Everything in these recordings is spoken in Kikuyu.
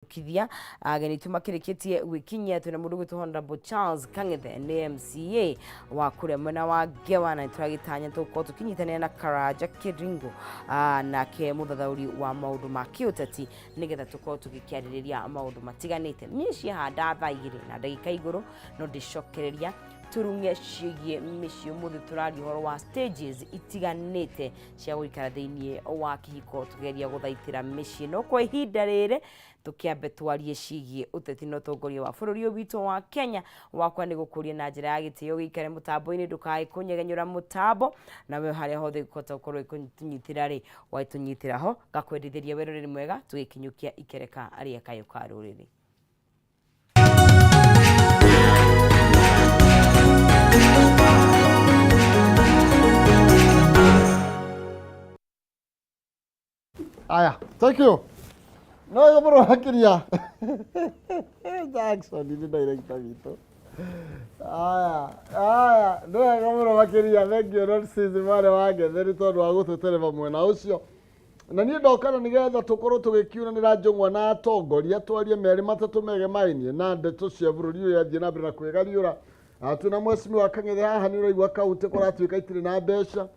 Kithia ageni tu makĩrĩkĩtie gwĩkinyia twĩna mũndũ gwĩtwo Honorable Charles Kang'ethe nĩ MCA wa kũrĩa mwena wa Ngewa na nĩtũragĩtanya tũgũkorwo tũkĩnyitanĩra na Karanja Kĩringũ nake mũthathaũri wa maũndũ ma kĩũteti nĩgetha tũkorwo tũgĩkĩarĩrĩria maũndũ matiganĩte. Niĩ ciahanda thaa igĩrĩ na ndagĩka igũrũ no ndĩcokereria tũrung'e ciĩgiĩ mĩciĩ. Ũmũthĩ tũraria ũhoro wa stages itiganĩte cia gũikara thĩinĩ wa kĩhiko tũgeria gũthaitĩra mĩciĩ. No kwa ihinda rĩrĩ tũkĩambe twarie ciĩgiĩ ũteti na ũtongoria wa bũrũri ũyũ witũ wa Kenya. Wakwa nĩ gũkũria na njĩra ya gĩtĩo gĩikare mũtambo-inĩ, ndũkae kũnyegenyũra mũtambo, na we harĩa hothe ũkũhota gũkorwo ũkĩtũnyitĩra rĩ, wagĩtũnyitĩra ho. Ngakwendithĩria wĩroreri mwega tũgĩkinyũkia ikereka rĩa Kayũ ka Rũrĩrĩ. Aya, thank you. No yo mũno makĩria. Jackson nĩ director witũ. Aya, aya, nĩ wega mũno makĩria. Thank you Lord Sis mwarĩ wa Ngetheri tondũ wa gũtũtereba mwena ũcio. Na niĩ ndokana nĩgetha tũkorwo tũgĩkiunanĩra njũng'wa na atongoria twarie merĩ matatũ megemainie na ndeto cia bũrũri ũrĩa athiĩ na mbere na kwĩgariũra. Ah, twĩna mwecimiwa Kang'ethe haha nĩ ũraigua kaunti kũratuĩka itirĩ na mbeca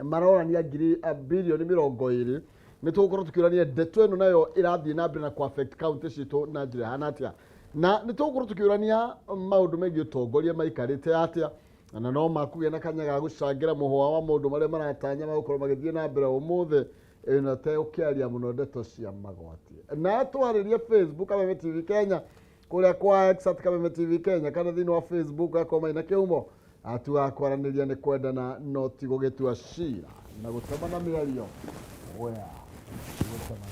marorania ngiri birioni 20. Nĩ tũgũkorwo tũkĩũrania ndeto ĩno nayo ĩrathiĩ na mbere na kũ affect kaunti citũ na njĩra ĩhana atĩa, na nĩ tũgũkorwo tũkĩũrania maũndũ megiĩ ũtongoria maikarĩte atĩa, na no makũgĩa na kanya ga gũcangĩra mũhũa wa maũndũ marĩa maratanya magũkorwo magĩthiĩ na mbere ũmũthĩ ĩno tegũkĩaria mũno ndeto cia magwati. Na twarĩrie Facebook Kameme TV Kenya, kũrĩa kwa X at Kameme TV Kenya, kana thĩinĩ wa Facebook gakorwo marĩ na kĩhumo atuaga kwaranĩria nĩ kwendana no ti gũgĩtua cira na gũtemana mĩario wea gũtemana.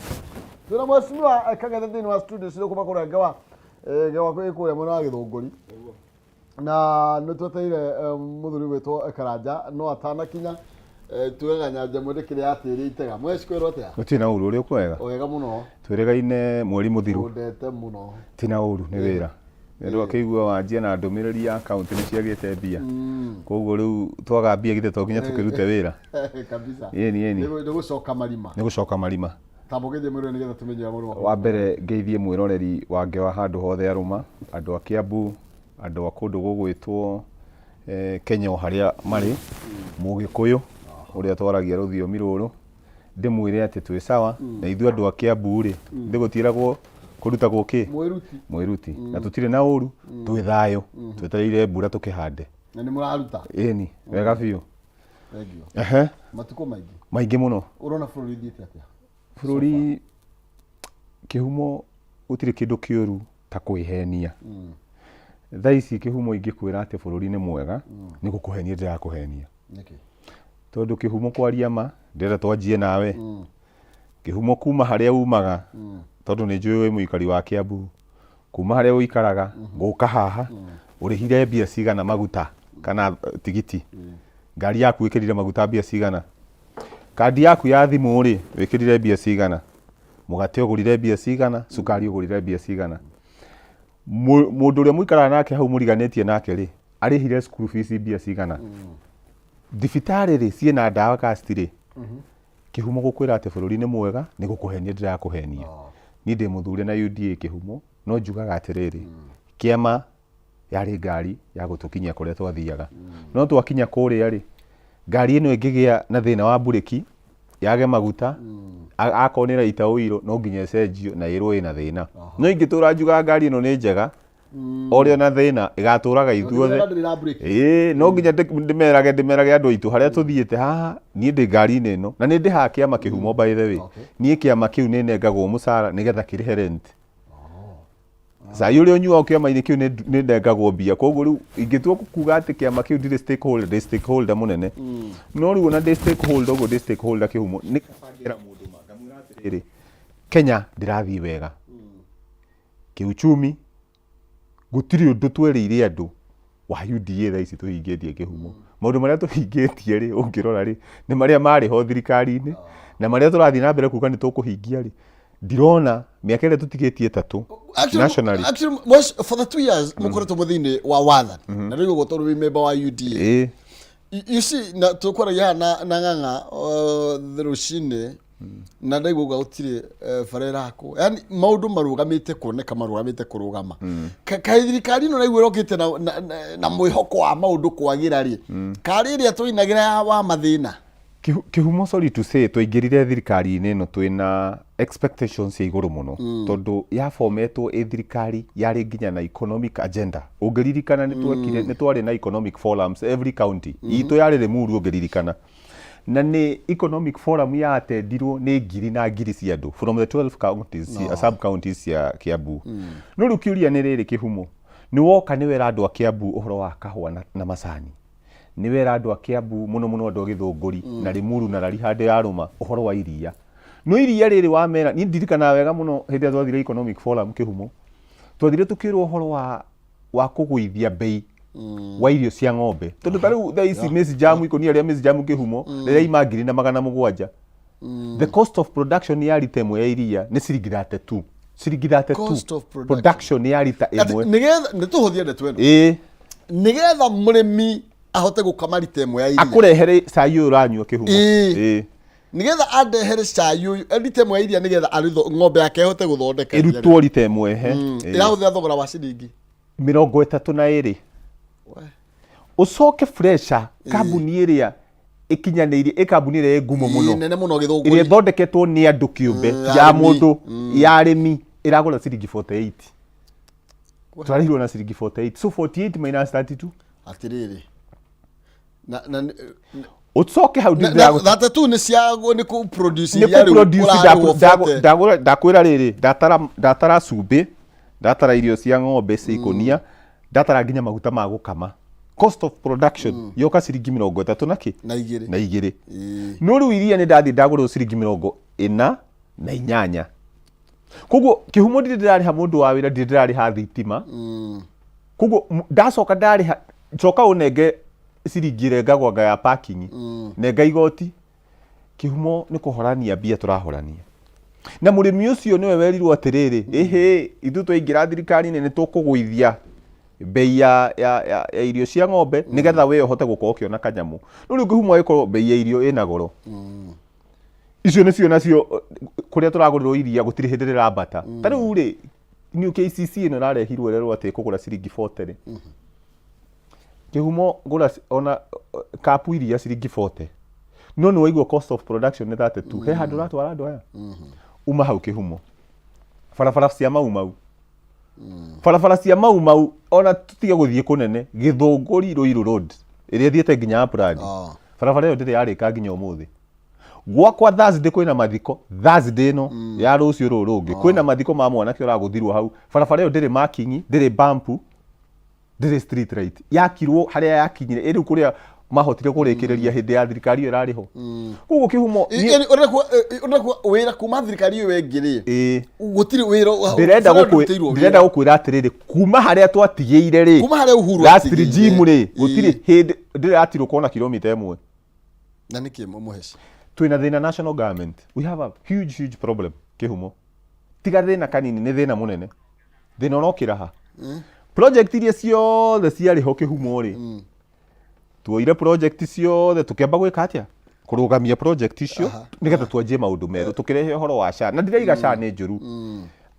Twĩna mheshimiwa Kang'ethe thĩinĩ wa studio citũ kuma kũrĩa Ngewa, Ngewa kwĩ kũrĩa mwena wa Gĩthũngũri, na nĩ twetereire mũthuri gwĩtwo Karanja no atanakinya, tugaga nyanja ĩmwe ndĩkĩrĩ ya tĩri itega. Mweshi kwĩrwo atĩa? Gũtirĩ na ũru, ũrĩa ũkwega. Wega mũno. Twĩrĩgaine mweri mũthiru. Ũndete mũno. Ti na ũru, nĩ wĩra. Nĩ ũndũ akĩigua wanjia na ndũmĩrĩri ya kaunti nĩ ciagĩte mbia. Koguo rĩu twaga mbia githĩ to nginya tũkĩrute wĩra. Kabisa. Ĩni ĩni. Nĩ gũcoka marima. Nĩ gũcoka marima. Tamba ũgeithie mwĩroreri nĩgetha tũmenye ũrĩa mũndũ Wa mbere ngeithie mwĩroreri wa Ngewa handũ hothe arũma, andũ a Kiambu, andũ a kũndũ gũgwĩtwo Kenya o harĩa marĩ, Mũgĩkũyũ ũrĩa twaragia rũthiomi rũrũ, ndĩmwĩre atĩ twĩ sawa, na ithuĩ andũ a Kiambu rĩ, ithuĩ gũtiĩragwo kũrutagwo kĩ? Mwĩruti. Mwĩruti. Na tũtirĩ na ũru, twĩ thayũ, twetereire mbura tũkĩhande. Na nĩ mũraruta. Ĩni, wega biũ. Thank you. Ehe. Matukũ maingĩ. Maingĩ mũno. Ũrona bũrũri ũthiĩte atĩa? Bũrũri kĩhumo gũtirĩ kĩndũ kĩũru ta kwĩhenia. Thaa ici kĩhumo ingĩkwĩra atĩ bũrũri nĩ mwega, nĩ gũkũhenia ndĩrakũhenia. Nĩkĩ? Tondũ kĩhumo kwaria ma, ndĩrenda twanjie nawe. Kĩhumo kuma harĩa umaga, tondũ nĩ njũĩ wĩ mũikari wa Kiambu, kuma harĩa ũikaraga gũka haha, ũrĩhire mbia cigana maguta kana tigiti? Ngari yaku ĩkĩrire maguta mbia cigana? Kandi yaku ya thimũ rĩ, wĩkĩrire mbia cigana? Mũgate ũgũrire mbia cigana? Cukari ũgũrire mbia cigana? Mũndũ ũrĩa mũikaraga nake hau mũriganĩtie nake rĩ, arĩhire school fees mbia cigana? Thibitarĩ rĩ, ciĩna ndawa kana citirĩ? Kĩhumo gũkwĩra atĩ bũrũri nĩ mwega, nĩ gũkũhenia ndĩrakũhenia. Niĩ ndĩ mũthure na UDA kĩhumo, no njugaga atĩrĩrĩ, kĩama yarĩ ngari ya gũtũkinyia kũrĩa twathiaga. No twakinya kũrĩa rĩ, ngari ĩno ĩngĩgĩa na thĩna wa mburĩki, yage maguta, akorwo nĩ ĩraita ũiro, no nginya ĩcenjio na ĩrwo ĩna thĩna. No ingĩtũra njugaga ngari ĩno nĩ njega, o rĩo na thĩna, ĩgatũraga ithuothe. Ndĩrera ndĩrĩ na breki. Ĩĩ, no nginya ndĩmerage andũ aitũ harĩa tũthiĩte haha, niĩ ndĩ ngari-inĩ ĩno, na nĩ ndĩhaga kĩama kĩhumo by the way. Niĩ kĩama kĩu nĩ nengagwo mũcara nĩgetha kĩrĩhe rent. Cai ũrĩa ũnyuaga kĩama-inĩ kĩu nĩ nengagwo mbia. Koguo rĩu ingĩtua kuga atĩ kĩama kĩu ndirĩ stakeholder, ndĩ stakeholder mũnene. No rĩu ona ndĩ stakeholder ũguo ndĩ stakeholder kĩhumo, nĩ kaba ngera mũndũ ma, ngamwĩra atĩrĩrĩ, Kenya ndĩrathiĩ wega. Kĩuchumi, gũtirĩ ũndũ twerĩire andũ wa UDA thaa ici tũhingĩtie kĩhumo. Maũndũ marĩa tũhingĩtie rĩ, ũngĩrora rĩ, nĩ marĩa marĩ ho thirikari-inĩ, na marĩa tũrathiĩ na mbere kuga nĩ tũkũhingia rĩ, ndirona mĩaka ĩrĩa tũtigĩtie ĩtatũ nationally. Actually, most, for the 2 years mũkoretwo mwĩ thĩinĩ wa wathani na rĩu ũguo tondũ wĩ member wa UDA. Ĩĩ. You see, na tũkwaragia haha na ng'ang'a rũcinĩ. Na ndaigua uga gũtirĩ bara ĩrakwo, yani maũndũ marũgamĩte kuoneka, marũgamĩte kũrũgama. Kaĩ thirikari ĩno naigua ĩrokĩte na mwĩhoko wa maũndũ kwagĩra rĩ, karĩ ĩrĩa twainagĩra ya wa mathĩna? Kĩhumo, sorry to say, twaingĩrire thirikari-inĩ ĩno twĩna expectations cia igũrũ mũno, tondũ yabometwo ĩ thirikari yarĩ nginya na economic agenda. Ũngĩririkana nĩ twekire, nĩ twarĩ na economic forums every county. Itũ yarĩ Limuru, ũngĩririkana, na nĩ economic forum ya atendirwo nĩ ngiri na ngiri cia andũ from the 12 counties, no. Sub counties cia Kiambu. No rĩu kĩũria nĩ rĩrĩ, Kĩhumo, nĩ woka nĩ wera andũ a Kiambu ũhoro wa kahũa na macani, nĩ wera andũ a Kiambu mũno mũno, andũ a Gĩthũngũri na Limuru na Rari handũ ya rũma ũhoro wa iria. No iria rĩrĩ wamera, niĩ ndirikanaga wega mũno hĩndĩ ĩrĩa twathire economic forum, Kĩhumo, twathire tũkĩrwo ũhoro wa kũgũithia bei wa irio cia ng'ombe, tondũ ta rĩu thaa ici maize jam, ikũnia rĩa maize jam, Kĩhumo, rĩrĩa ima 1700. The cost of production ya rita ĩmwe ya iria nĩ ciringi 32, ciringi 32. Cost of production. Production ya rita Atĩ ĩmwe. Nĩgetha nĩ tũhũthie ndeto ĩno, nĩgetha mũrĩmi ahote gũkama rita ĩmwe ya iria, Akũrehere cai ũyũ ũranyua, Kĩhumo. Nĩgetha andehere cai ũyũ, rita ĩmwe ya iria, nĩgetha ng'ombe yake ĩhote gũthondeka iria rĩ. Ĩrutwo rita ĩmwe he. Ĩrahũthĩra thogora wa ciringi 32. We. Ũcoke Fresha, kambuni ĩrĩa ĩkinyanĩirie, ĩ kambuni ĩrĩa ĩ ngumo mũno, nene mũno ĩrĩa Gĩthũngũri, ĩthondeketwo nĩ andũ kĩũmbe, ya ya arĩmi. Mũndũ ya arĩmi, ĩragũra ciringi 48. Twarĩhirwo na ciringi 48, so 48 minus 32. Atĩrĩrĩ, na Ũcoke hau 32 nĩ cia nĩ kũ produce nĩ iria rĩu kũ-produce. Ũrarĩhwo 40. Ndakwĩra rĩrĩ, ndatara cumbĩ, ndatara irio cia ng'ombe cia ikũnia, ndatara nginya maguta ma gũkama, cost of production yoka ciringi 32 na kĩ? Na igĩrĩ. Na igĩrĩ. No rĩu iria nĩ ndathiĩ ndagũrĩrwo ciringi 48. Koguo Kĩhumo, ndirĩ ndĩrarĩha mũndũ wa wĩra, ndirĩ ndĩrarĩha thitima. Koguo ndacoka ndarĩha, coka ũnenge ciringi ĩrĩa ngagwanga ya parking, nenga igoti. Kĩhumo, nĩ kũhorania mbia tũrahorania na mũrĩmi ũcio nĩwe werirwo atĩrĩrĩ, ĩhĩ, ithuĩ twaingĩra thirikari-inĩ nĩ tũkũgũithia bei ya irio cia ng'ombe nĩgetha we ũhote gũkorwo ũkĩona kanyamũ. No rĩu Kĩhumo, agĩkorwo bei ya irio ĩna goro, icio nĩcio nacio kũrĩa tũragũrĩrwo iria gũtirĩ hĩndĩ rĩrambata. Ta rĩu rĩ, new KCC ĩno ĩrarehirwo ĩrerwo atĩ ĩkũgũra ciringi 40 rĩ, Kĩhumo, gũra ona kapu iria ciringi 40, no nĩ waigua cost of production nĩ 32. He handũ ũratwara andũ aya uma hau. Kĩhumo, barabara cia Mau Mau, barabara cia Mau Mau, ona tutige gũthiĩ kũnene, Gĩthũngũri Ruiru Road ĩrĩa ĩthiĩte nginya Upland, barabara ĩyo ndĩrĩ yarĩka nginya ũmũthĩ. Gwakwa Thursday kwĩna mathiko, Thursday ĩno ya rũciũ rũrũ rũngĩ kwĩna mathiko ma mwanake ũragũthirwo hau. Barabara ĩyo ndĩrĩ marking, ndĩrĩ bump, ndĩrĩ street light. Yakirwo harĩa yakinyire ĩ rĩu kũrĩa mahotire kũrĩkĩrĩria hĩndĩ ya thirikari ĩyo ĩrarĩ ho. Koguo Kĩhumo, Ũrenda kuga wĩra kuma thirikari ĩyo ĩngĩ rĩ, gũtirĩ wĩra Ndĩrenda bũrũri ndũrutĩirwo ndĩrenda wĩra. Gũkwĩra atĩrĩrĩ, kuma harĩa twatigĩire rĩ, Kuma harĩa Uhuru last atigĩire. regime rĩ, gũtirĩ hĩndĩ ndĩrĩ yatirwo kona kilomita ĩmwe. Na nĩkĩ, mũheci? Twĩna thĩna national government, we have a huge, huge problem, Kĩhumo. Tiga thĩna kanini, nĩ thĩna mũnene, thĩna ũrokĩra ha project iria ciothe ciarĩ ho, Kĩhumo rĩ. Tuoire project ciothe, tũkĩamba gwĩka atĩa? Kũrũgamia project icio nĩgetha twanjie maũndũ merũ. Tũkĩrehe ũhoro wa SHA, na ndiraiga SHA nĩ njũru,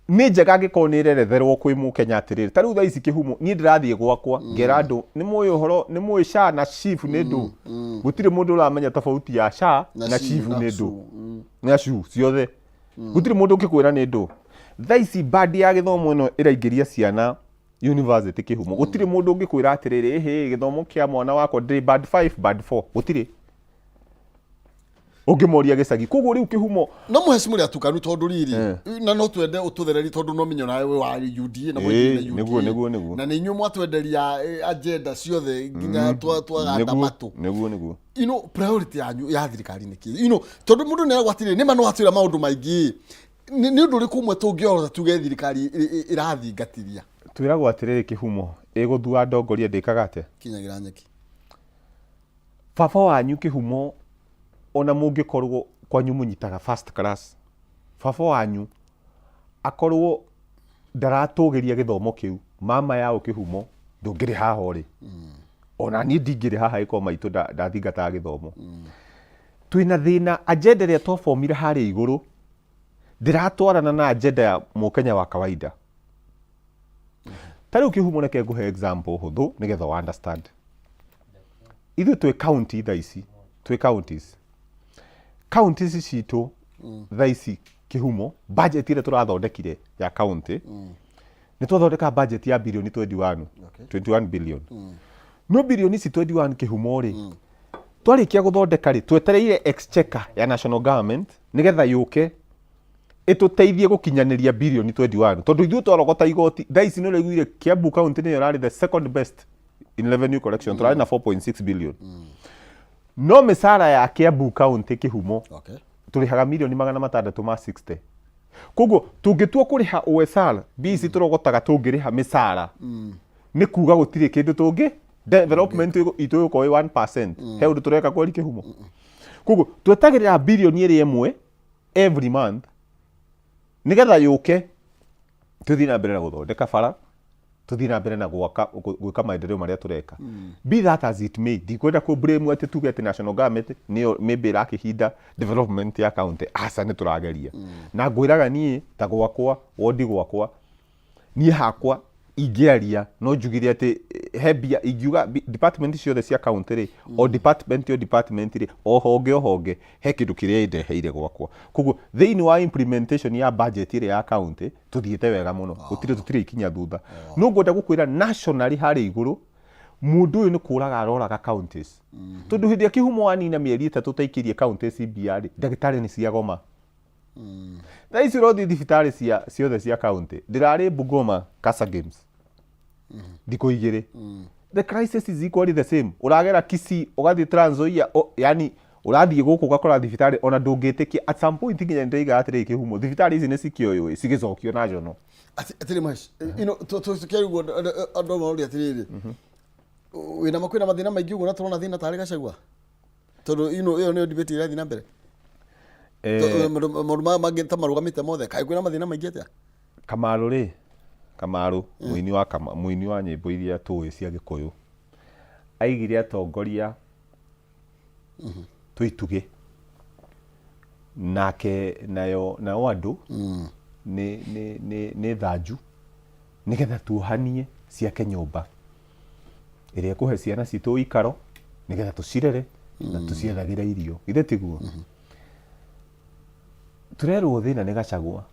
nĩ njega angĩkorwo nĩ ĩreretherwo kwĩ Mũkenya. Atĩrĩrĩ, ta rĩu thaa ici, Kĩhumo, niĩ ndĩrathiĩ gwakwa ngera andũ nĩ mũĩ ũhoro, nĩ mũĩ SHA na SHIF nĩ ndũ. Gũtirĩ mũndũ ũramenya tofauti ya SHA na SHIF nĩ ndũ na SHU ciothe. Gũtirĩ mũndũ ũngĩkwĩra nĩ ndũ. Thaa ici bandi ya gĩthomo ĩno ĩraingĩria ciana university, Kĩhumo, gũtirĩ mũndũ ũngĩkwĩra atĩrĩrĩ, ĩhĩ, gĩthomo kĩa mwana wakwa ndĩ band 5, band 4, gũtirĩ ũngĩmoria gĩcagi. Koguo rĩu, Kĩhumo, No mũheci, mũrĩ atukanu, tondũ rĩrĩ na no twende ũtũthererie, tondũ no menyo nawe wĩ wa UDA na mwaingĩrire UDA. Nĩguo. Na nĩ inyuĩ mwatwenderia agenda ciothe nginya twaganda matũ. Nĩguo. Priority yanyu ya thirikari nĩ kĩ? Tondũ mũndũ nĩ aragwo atĩrĩrĩ, nĩ ma no atwĩra maũndũ maingĩ, nĩ ũndũ ũrĩkũ ũmwe tũngĩorota tuge thirikari ĩrathingatithia? Twĩragwo atĩrĩrĩ, Kĩhumo, ĩgũthua ndongoria ndĩkaga atĩa? Kinyagĩra nyeki. Baba wanyu, Kĩhumo, ona mũngĩkorwo kwanyu mũnyitaga first class, baba wanyu akorwo ndaratũgĩria gĩthomo kĩu, mama yao, Kĩhumo, ndũngĩrĩ haha ũrĩ. Ona niĩ ndingĩrĩ haha ĩkorwo maitũ ndathingataga gĩthomo. Twĩna thĩna, agenda ĩrĩa twabomire harĩa igũrũ ndĩratwarana na agenda ya mũkenya wa kawaida. Ta rĩu kĩhumo, reke ngũhe example hũthũ nĩgetha ũ understand. Ithuĩ twĩ county thaa ici, twĩ counties, counties citũ thaa ici kĩhumo, budget ĩrĩa tũrathondekire ya county, nĩ twathondeka budget ya birioni 21. 21 billion. No birioni ici 21 kĩhumo rĩ, twarĩkia gũthondeka rĩ, twetereire exchequer ya national government nĩgetha yũke ĩtũteithie gũkinyanĩria birioni 21, tondũ ithuĩ twarogota igoti thaa ici, nĩ ũraiguire Kiambu County nĩyo ĩrarĩ the second best in revenue collection, tũrarĩ na 4.6 billion, no mĩcara ya Kiambu County kĩhumo tũrĩhaga mirioni 660. Koguo tũngĩtua kũrĩha OSR mbia ici tũrogotaga, tũngĩrĩha mĩcara, nĩ kuga gũtirĩ kĩndũ tũngĩ development itũ ĩgũkorwo ĩ 1%. He ũndũ tũreka kweri kĩhumo. Koguo twetagĩrĩra birioni ĩrĩa ĩmwe every month nĩgetha yũke, tũthiĩ na mbere na gũthondeka bara, tũthiĩ na mbere na gwaka, gwĩka maendeleo marĩa tũreka. Be that as it may, ndikwenda kũ blame atĩ tuge atĩ national government nĩyo maybe ĩrakĩhinda development ya county. Aca, nĩ tũrageria. Na ngwĩraga niĩ ta gwakwa wondi, gwakwa niĩ hakwa ingĩaria no njugire atĩ he mbia ingiuga department ciothe cia county rĩ, o department o department rĩ, o honge o honge, he kĩndũ kĩrĩa ĩndeheire gwakwa. Koguo thĩinĩ wa implementation ya budget ĩrĩa ya county tũthiĩte wega mũno, gũtirĩ tũtirĩ ikinya thutha. No ngwenda gũkwĩra nationally harĩa igũrũ, mũndũ ũyũ nĩ kũraga aroraga counties, tondũ hĩndĩ ĩrĩa kĩhumo wanina mĩeri 3 ũtaikĩrie counties mbia rĩ, ndagĩtarĩ nĩ ciagoma. Thaa ici ũrothiĩ thibitarĩ cia ciothe cia county, ndĩrarĩ Bungoma Casa Games thikũ 2, the crisis is equally the same. Ũragera Kisii, ũgathiĩ Trans Nzoia, yani ũrathiĩ gũkũ ũgakora thibitarĩ ona ndũngĩtĩkia. At some point nginya nĩndĩiga atĩrĩrĩ kĩhumo, thibitarĩ ici nĩ cikĩoywo cigĩcokio na njono. Atĩrĩ Mahesh, ino tũkĩariguo andũ maroria atĩrĩrĩ, wĩna kwĩna mathĩna maingĩ ũguo na tũrona thĩna tarĩ Gachagua, tondũ ino ĩyo nĩyo debate ĩrathiĩ na mbere. Maũndũ maya mangĩ ta marũgamĩte mothe, kaĩ kwĩna mathĩna maingĩ atĩa? Kamaru rĩ, Kamaru mũini wa mũini wa nyĩmbo iria tũĩ cia Gĩkũyũ, aigire atongoria twĩ itugĩ nake, nayo nao andũ nĩ thanju nĩgetha tuohanie ciake nyũmba ĩrĩa ĩkũhe ciana citũ ũikaro, nĩgetha tũcirere na tũciethagĩre irio. Githĩ tiguo tũrerwo thĩna nĩ Gachagua?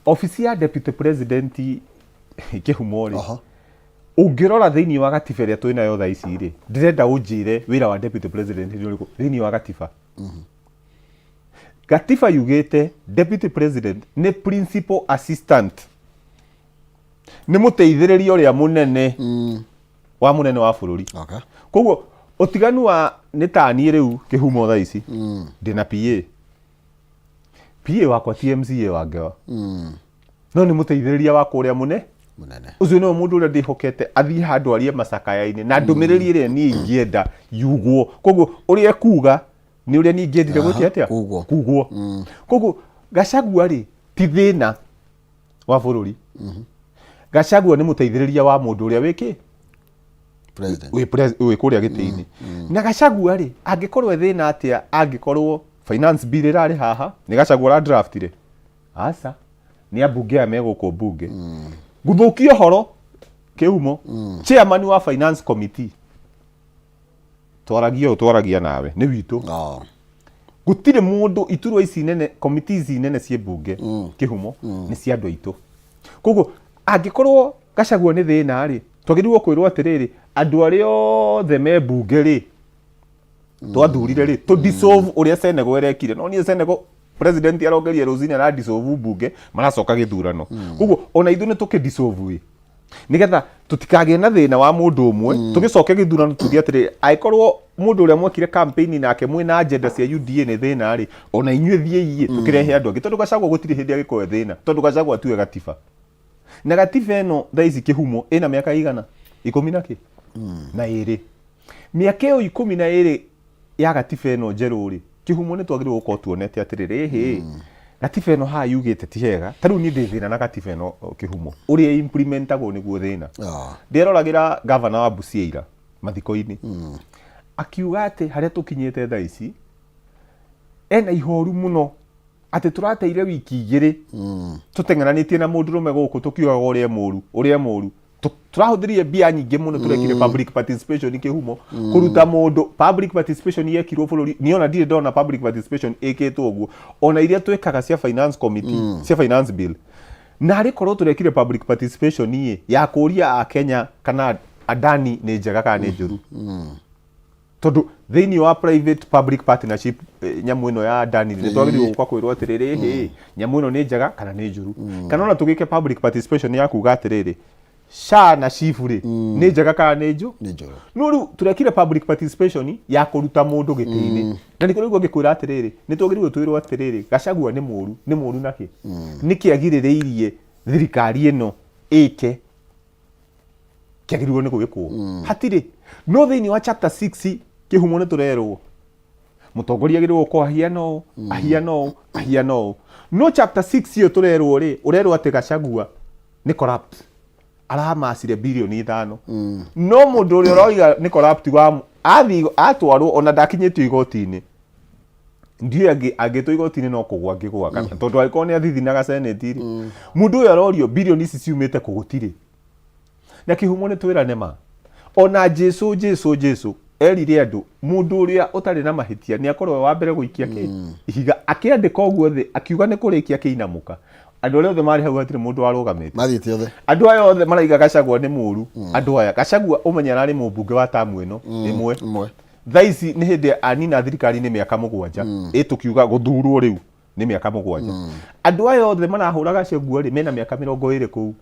Obici ya deputy president kĩhumo rĩ, ũngĩrora thĩinĩ wa gatiba ĩrĩa twĩ nayo thaa ici rĩ, ndĩrenda ũnjĩre wĩra wa deputy president nĩ ũrĩkũ thĩinĩ wa gatiba. Gatiba yugĩte deputy president nĩ principal assistant, nĩ mũteithĩrĩria ũrĩa mũnene wa mũnene wa bũrũri. Koguo ũtiganu wa nĩ ta niĩ rĩu kĩhumo thaa ici ndĩna PA, PA wakwa ti MCA wa Ngewa, no nĩ mũteithĩrĩria wakwa ũrĩa mũne mũnene. Ũcio nĩwe mũndũ ũrĩa ndĩhokete athiĩ handũ arie macakaya-inĩ na ndũmĩrĩri ĩrĩa niĩ ingĩenda yugwo. Koguo ũrĩa ekuga nĩ ũrĩa niĩ ingĩendire gwĩka atĩa? Kugwo. Kugwo. Koguo Gachagua rĩ, ti thĩna wa bũrũri. Gachagua nĩ mũteithĩrĩria wa mũndũ ũrĩa wĩkĩ president wĩ kũrĩa gĩtĩ-inĩ. Na Gachagua rĩ, angĩkorwo e thĩna atĩa, angĩkorwo finance bill ĩrarĩ haha nĩ Gachagua ũra draftire? Aca, nĩ ambunge aya me gũkũ mbunge. Gũthũkia ũhoro kĩhumo, chairman wa finance committee twaragia ũũ, twaragia nawe nĩ witũ. Gũtirĩ mũndũ iturwa ici nene, committee ici nene ciĩ mbunge kĩhumo nĩ cia andũ aitũ. Koguo angĩkorwo Gachagua nĩ thĩna rĩ, twagĩrĩirwo kwĩrwo atĩrĩrĩ, andũ arĩa othe me mbunge rĩ, twathurire rĩ, tũ dissolve ũrĩa Senegal ĩrekire. No niĩ Senegal president arongeria rũcinĩ ara dissolve mbunge, maracoka gĩthurano. Koguo ona ithuĩ nĩ tũkĩ dissolve ĩ, nĩgetha tũtikagĩe na thĩna wa mũndũ ũmwe. Tũgĩcoke gĩthurano tuge atĩrĩ, angĩkorwo mũndũ ũrĩa mwekire campaign nake mwĩna agenda cia UDA nĩ thĩna rĩ, ona inyuĩ thiĩi ĩ, tũkĩrehe andũ angĩ, tondũ Gachagua gũtirĩ hĩndĩ agĩkorwo e thĩna, tondũ Gachagua atuwe gatiba, na gatiba ĩno thaa ici kĩhumo ĩna mĩaka igana ikũmi na kĩ na ĩrĩ. Mĩaka ĩyo 12 ya gatiba ĩno njerũ rĩ, kĩhumo nĩ twagĩrĩirwo gũkorwo tuonete atĩrĩrĩ, ĩhĩ, gatiba ĩno haha yugĩte ti hega. Ta rĩu niĩ ndĩ thĩna na gatiba ĩno kĩhumo, ũrĩa implementagwo nĩguo thĩna. Ndĩroragĩra gavana wa Busia ira mathiko-inĩ. Akiuga atĩ harĩa tũkinyĩte thaa ici ena ihoru mũno atĩ tũrateire wiki 2 tũteng'eranĩtie na mũndũrũme gũkũ tũkiugaga ũrĩa mũru, ũrĩa mũru. Tũrahũthĩrire mbia nyingĩ mũno tũrekire public participation kĩhumo kũruta mũndũ. Public participation yekirwo bũrũri niĩ ona ndirĩ ndona public participation ĩkĩtwo ũguo, ona iria twĩkaga cia finance committee, cia finance bill. Na arĩ korwo tũrekire public participation ĩ ya kũria a Kenya kana Adani nĩ njega kana nĩ njũru, tondũ thĩinĩ wa private public partnership, nyamũ ĩno ya Adani nĩ twagĩrĩirwo gũka kwĩrwo atĩrĩrĩ, hĩ, nyamũ ĩno nĩ njega kana nĩ njũru. Kana ona tũgĩke public participation ya kuga atĩrĩrĩ, SHA na SHIF rĩ, nĩ njega kana nĩ njũ Nĩ njũru. No rĩu tũrekire public participation ya kũruta mũndũ gĩtĩ-inĩ, na nĩkĩo rĩu ngĩkwĩra atĩrĩrĩ, nĩ twagĩrĩirwo twĩrwo atĩrĩrĩ, Gachagua nĩ mũru, nĩ mũru nakĩ, nĩkĩ agirĩrĩirie thirikari ĩno ĩke kĩagĩrĩirwo nĩ gwĩkwo? Hatirĩ. No thĩinĩ wa chapter 6 kĩhumo nĩ tũrerwo mũtongoria agĩrĩirwo gũkorwo ahiana ũũ, ahiana ũũ, ahiana ũũ. No chapter 6 ĩyo tũrerwo rĩ, ũrerwo atĩ Gachagua nĩ corrupt, aramacire birioni 5. No mũndũ ũrĩa ũroiga nĩ corrupt wa athiĩ atwarwo, ona ndakinyĩtio igoti-inĩ, ndiũĩ angĩtwo igoti-inĩ no kũgwa angĩgwa, kana tondũ angĩkorwo nĩ athithinaga senate rĩ, mũndũ ũyũ arorio birioni ici ciumĩte kũ? Gũtirĩ. Na kĩhumo nĩ twĩrane ma, ona Jesu erire andũ mũndũ ũrĩa ũtarĩ na mahĩtia nĩ akorwo we wa mbere gũikia kĩ ihiga. Akĩandĩka ũguo thĩ, akiuga nĩ kũrĩkia akĩinamũka. Andũ arĩa othe marĩ hau hatirĩ mũndũ warũgamĩte. Mathiĩte othe. Andũ aya othe maraiga Gachagua nĩ mũru. Andũ aya, Gachagua ũmenye ararĩ mũmbunge wa tamu ĩno ĩmwe. Ĩmwe. Thaa ici nĩ hĩndĩ anina thirikari-inĩ mĩaka 7, ĩ tũkiuga gũthurwo rĩu nĩ mĩaka 7. Andũ aya othe marahũra Gachagua rĩ, mena mĩaka 20 kũu.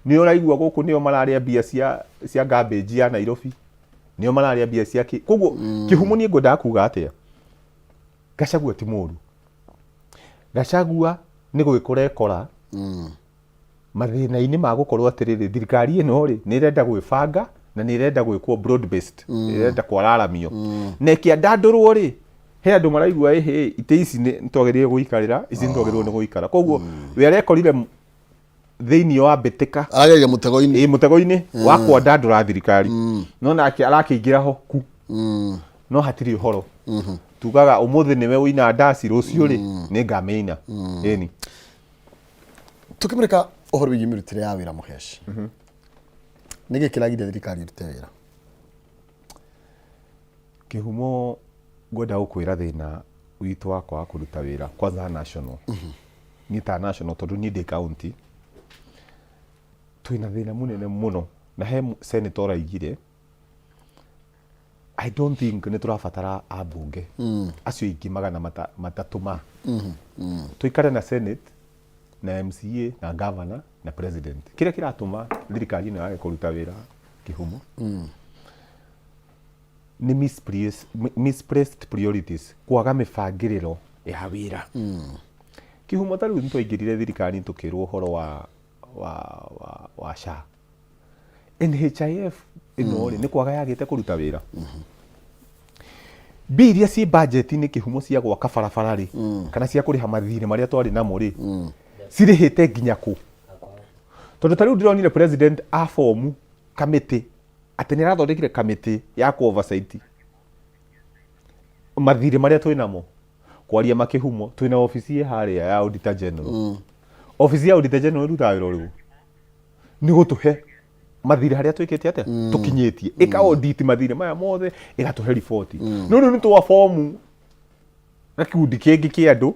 Nĩ ũraigua gũkũ nĩo mararĩa mbia cia garbage ya Nairobi, nĩo mararĩa mbia cia kĩ. Koguo kĩhumo niĩ ngwendaga kuga atĩa, Gachagua ti mũru. Gachagua nĩ gwĩkora ekora mathĩna-inĩ ma gũkorwo atĩrĩrĩ, thirikari ĩno rĩ, nĩ ĩrenda gwĩbanga na nĩ ĩrenda gwĩkwo broad based, ĩrenda kwararamio na ĩkĩandandũrwo rĩ, he andũ maraigua ĩhĩ itĩ ici nĩ twagĩrĩire gũikarĩra, ici nĩ twagĩrĩirwo nĩ gũikara. Koguo we arekorire thĩinĩ wa mbĩtĩka. Arageria mũtego-inĩ. Ĩ mũtego-inĩ wa kwandandũra thirikari, no nake arakĩingĩra ho ku no hatirĩ ũhoro. Tugaga ũmũthĩ nĩwe ũina ndaci, rũciũ rĩ nĩ ngamĩina ĩni. Tũkĩmũrĩka ũhoro wĩgiĩ mĩrutĩre ya wĩra, Mũheshi, nĩkĩ kĩragiria thirikari ĩrute wĩra? Kĩhumo ngwenda gũkwĩra thĩna witũ wa kwaga kũruta wĩra kwanza national, niĩ ta national, tondũ niĩ ndĩ county, twĩna thĩna mũnene mũno. Na he senator ũraigire, I don't think nĩ tũrabatara ambunge acio ingĩ 300 ma tũikare na senate na MCA na governor na president. Kĩrĩa kĩratũma thirikari ĩno yage kũruta wĩra kĩhumo nĩ misplaced priorities, kwaga mĩbangĩrĩro ya wĩra. Kĩhumo ta rĩu nĩ twaingĩrire thirikari tũkĩrwo ũhoro wa SHA, NHIF ĩno rĩ, nĩ kwaga yagĩte kũruta wĩra. Mbia iria ciĩ budget-inĩ kĩhumo cia gwaka barabara rĩ, kana cia kũrĩha mathirĩ marĩa twarĩ namo rĩ, cirĩhĩte nginya kũ? Tondũ ta rĩu ndĩronire president a form kamĩtĩ, atĩ nĩ arathondekire kamĩtĩ ya kũ oversight mathirĩ marĩa twĩ namo. Kwaria makĩhumo, twĩna obici ĩ harĩa ya auditor general. Obici ya auditor general ĩrutaga wĩra ũrĩkũ? Nĩ gũtũhe mathirĩ harĩa twĩkĩte atĩa, tũkinyĩtie, ĩka audit mathirĩ maya mothe, ĩgatũhe riboti. No rĩu nĩ twa fomu gĩkundi kĩngĩ kĩa andũ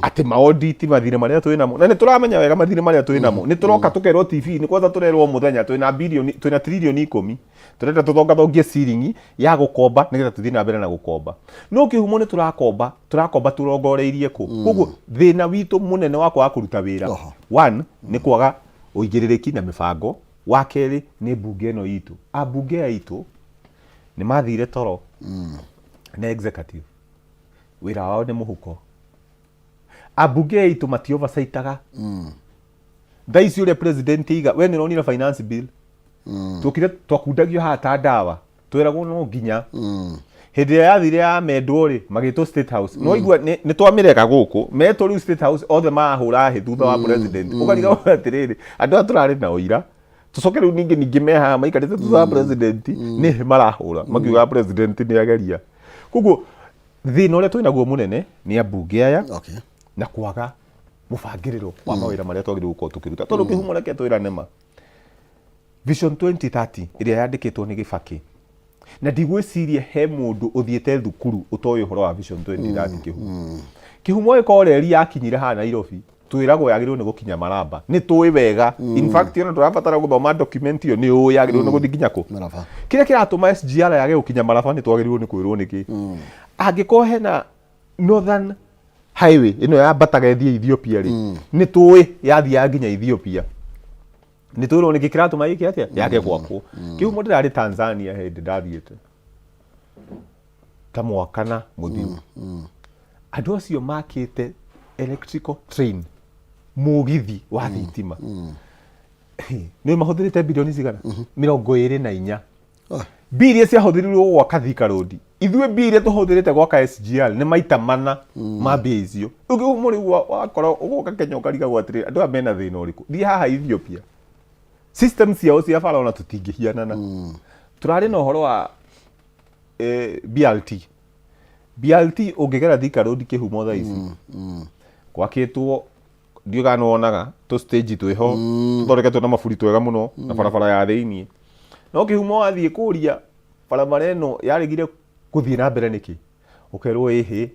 atĩ maoditi mathirĩ marĩa twĩ namo, na nĩ tũramenya wega mathirĩ marĩa twĩ namo. Nĩ tũroka tũkerwo TV-inĩ, kwanza tũrerwo mũthenya twĩna birioni, twĩna 10 trillion, tũrenda tũthongathongie ciringi ya gũkomba nĩgetha tũthiĩ na mbere na gũkomba. No kĩhumo nĩ tũrakomba, tũrakomba tũrongoreirie kũ? Koguo thĩna witũ mũnene wa kwaga kũruta wĩra, one nĩ kwaga ũigĩrĩrĩki na mĩbango, wa kerĩ nĩ mbunge ĩno itũ. Ambunge aya itũ nĩ mathire toro na executive, wĩra wao nĩ mũhuko. Ambunge aya itũ mati oversightaga thaa ici ũrĩa president iga. We nĩ ũronire finance bill, twokire twakundagio haha ta ndawa, tweragwo no nginya. Hĩndĩ ĩrĩa yathire ya mendwo rĩ, magĩtwo State House. No igua nĩ twamĩrega gũkũ metwo rĩu State House, othe marahũra hĩ thutha wa president. Ũkarigagwo atĩrĩrĩ, andũ aya tũrarĩ nao ira. Tucoke rĩu ningĩ me haha maikarĩte thutha wa president, nĩ hĩ marahũra makiugaga president nĩ ageria. Koguo thĩna ũrĩa twĩnaguo mũnene nĩ ambunge aya na kwaga mũbangĩrĩro wa mawĩra marĩa twagĩrĩirwo gũkorwo tũkĩruta, tondũ kĩhumo, reke twĩrane ma, Vision 2030 ĩrĩa yandĩkĩtwo nĩ Gĩbakĩ, na ndigwĩciria he mũndũ ũthiĩte thukuru ũtoĩ ũhoro wa Vision 2030. Kĩhumo, kĩhumo ĩkorwo reri yakinyire haha Nairobi, twĩragwo yagĩrĩirwo nĩ gũkinya Maraba. Nĩ tũĩ wega, in fact ona ndũrabatara gũthoma document ĩyo, nĩ ũĩ yagĩrĩirwo nĩ gũthiĩ nginya kũ. Maraba. Kĩrĩa kĩratũma SGR yage gũkinya Maraba, nĩ twagĩrĩirwo nĩ kwĩrwo nĩkĩ. Angĩkorwo hena Northern Highway ĩno yambataga ĩthiĩ Ethiopia rĩ, nĩ tũĩ yathiaga nginya Ethiopia, nĩ twĩrwo nĩkĩ kĩratũma ĩke atĩa, yage gwakwo. Kĩhumo, ndĩrarĩ Tanzania hĩndĩ ndathiĩte ta mwaka na mũthiru, andũ acio makĩte electrical train, mũgithi wa thitima, nĩ mahũthĩrĩte bilioni cigana? 24. Mbia iria ciahũthĩrirwo gwaka Thika Road, ithuĩ mbia iria tũhũthĩrĩte gwaka SGR nĩ maita mana ma mbia icio. Rĩu rĩu wakora ũgoka Kenya ũkarigagwo atĩrĩrĩ, andũ aya mena thĩna ũrĩkũ? Thiĩ haha Ethiopia, system ciao cia bara ona tũtingĩhianana. Tũrarĩ na ũhoro wa BRT. BRT ũngĩgera Thika Road, kĩhumo, thaa ici gwakĩtwo, ndiũĩ kana nĩwonaga tũ stage twĩho tũthondeketwo na maburi twega mũno na barabara ya thĩiniĩ. No kĩhumo, wathiĩ kũria barabara ĩno yaregire gũthiĩ na mbere nĩkĩ, ũkerwo ĩhĩ,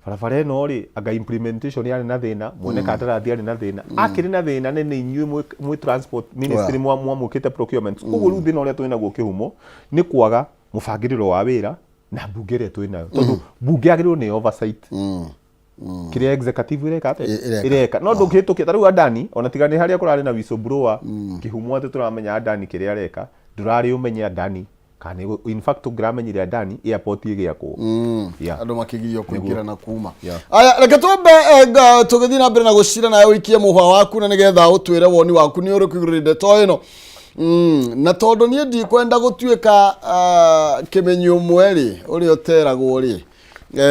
barabara ĩno rĩ, anga implementation yarĩ na thĩna, mwene kandarathi arĩ na thĩna, akĩrĩ na thĩna nĩ inyuĩ mwĩ transport ministry mwamũkĩte procurement. Koguo rĩu thĩna ũrĩa twĩ naguo, kĩhumo, nĩ kwaga mũbangĩrĩro wa wĩra na mbunge ĩrĩa twĩ nayo, tondũ mbunge yagĩrĩirwo nĩ oversight kĩrĩa executive ĩreka atĩa? Ĩreka. Ĩreka. No ndũngĩhĩtũkia ta rĩu Adani, ona tiga nĩ harĩa kũrarĩ na whistleblower, kĩhumo, atĩ tũramenya Adani kĩrĩa areka, ndũrarĩ ũmenye Adani kana in fact ũngĩramenyire Adani airport ĩgĩakwo. Yeah. Andå makĩgirio kũingĩra na kuma. Yeah. Aya, reke twambe tũgĩthiĩ na mbere na gũcira nawe ũikie mũhwa waku na nĩgetha ũtwĩre woni waku nĩ ũrĩkũ igũrũ rĩa ndeto ĩno. Na tondũ niĩ ndikwenda gũtuĩka kĩmenyi ũmwe rĩ, ũrĩa ũteragwo rĩ,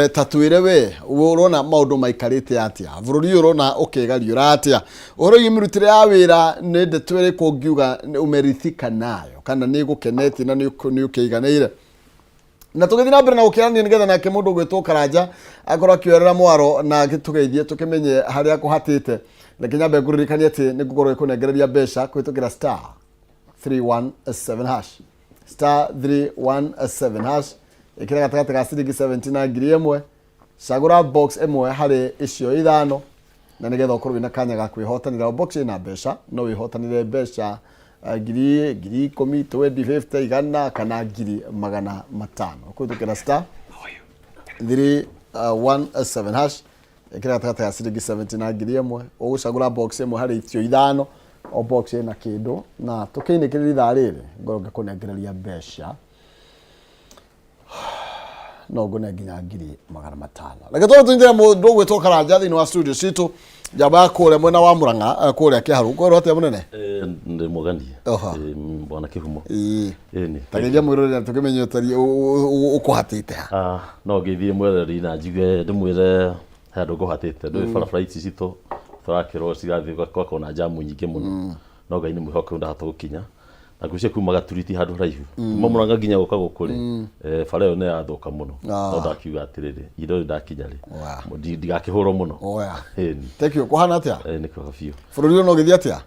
ta twĩre we ũrona maũndũ maikarĩte atĩa bũrũri ũyũ, ũrona ũkĩgariũra atĩa ũhoro wĩgiĩ mĩrutĩre ya wĩra? Nĩ ndeto ĩrĩkũ ũngiuga ũmerithika nayo kana nĩ ĩgũkenetie na nĩ ũkĩiganĩire? Na tũgĩthiĩ na mbere na gũkĩarania nĩgetha nake mũndũ ũgwĩtwo Karanja akorwo akĩoerera mwaro na tũgeithie tũkĩmenye harĩa kũhatĩte. Reke nyambe ngũririkanie atĩ nĩ ngũkorwo ngĩkũnengereria mbeca kũhĩtũkĩra star 317 hash, star 317 hash. Ĩkĩra gatagatĩ ga ciringi 70 na 1000, cagũra box ĩmwe harĩ icio ithano na nĩgetha ũkorwo wĩna kanya ga kwĩhotanĩra. O box ĩna mbeca, no wĩhotanĩre mbeca 1000, 10,000, 20, 50, 100 kana 500,000 kũhĩtũkĩra star 317 hash. Ĩkĩra gatagatĩ ga ciringi 70 na 1000, ũgũcagũra box ĩmwe harĩ icio ithano. O box ĩna kĩndũ, na tũkĩinĩkĩrĩria ithaa rĩrĩ ngorwo ngĩkũnengereria mbeca, no ngũne nginya 500,000. Reke tũrĩ tũnyitĩre mũndũ ũgwĩtwo Karanja thĩinĩ wa studio citũ, njamba ya kũrĩa mwena wa Mũrang'a, kũrĩa Kĩharũ. Kwĩrwo atĩa, mũnene? Ndĩ mũgani. Oha. Bwana Kĩhumo. Ĩĩ. Ĩni. Tageria mwĩrorera tũkĩmenye ũtariĩ ũkũhatĩte ha. No ngeithie mwereri na njigue ndĩmwĩre he handũ ngũhatĩte. Ndũĩ barabara ici citũ tũrakĩrwo cirathiĩ gwakorwo na jamu nyingĩ mũno, no Ngai nĩ mwĩhokeku, ndahota gũkinya na ngwĩciria kuma Gaturi ti handũ haraihu, kuma Mũrang'a nginya gũka gũkũ rĩ, bara ĩyo nĩ yathũka mũno. No ndakiuga atĩrĩrĩ, ihinda rĩrĩ ndakinya rĩ, ndigakĩhũrwo mũno. Oya. Ĩni. Thank you. Kũhana atĩa? Nĩ kwega biũ. Bũrũri ũyũ no ũgĩthiĩ atĩa?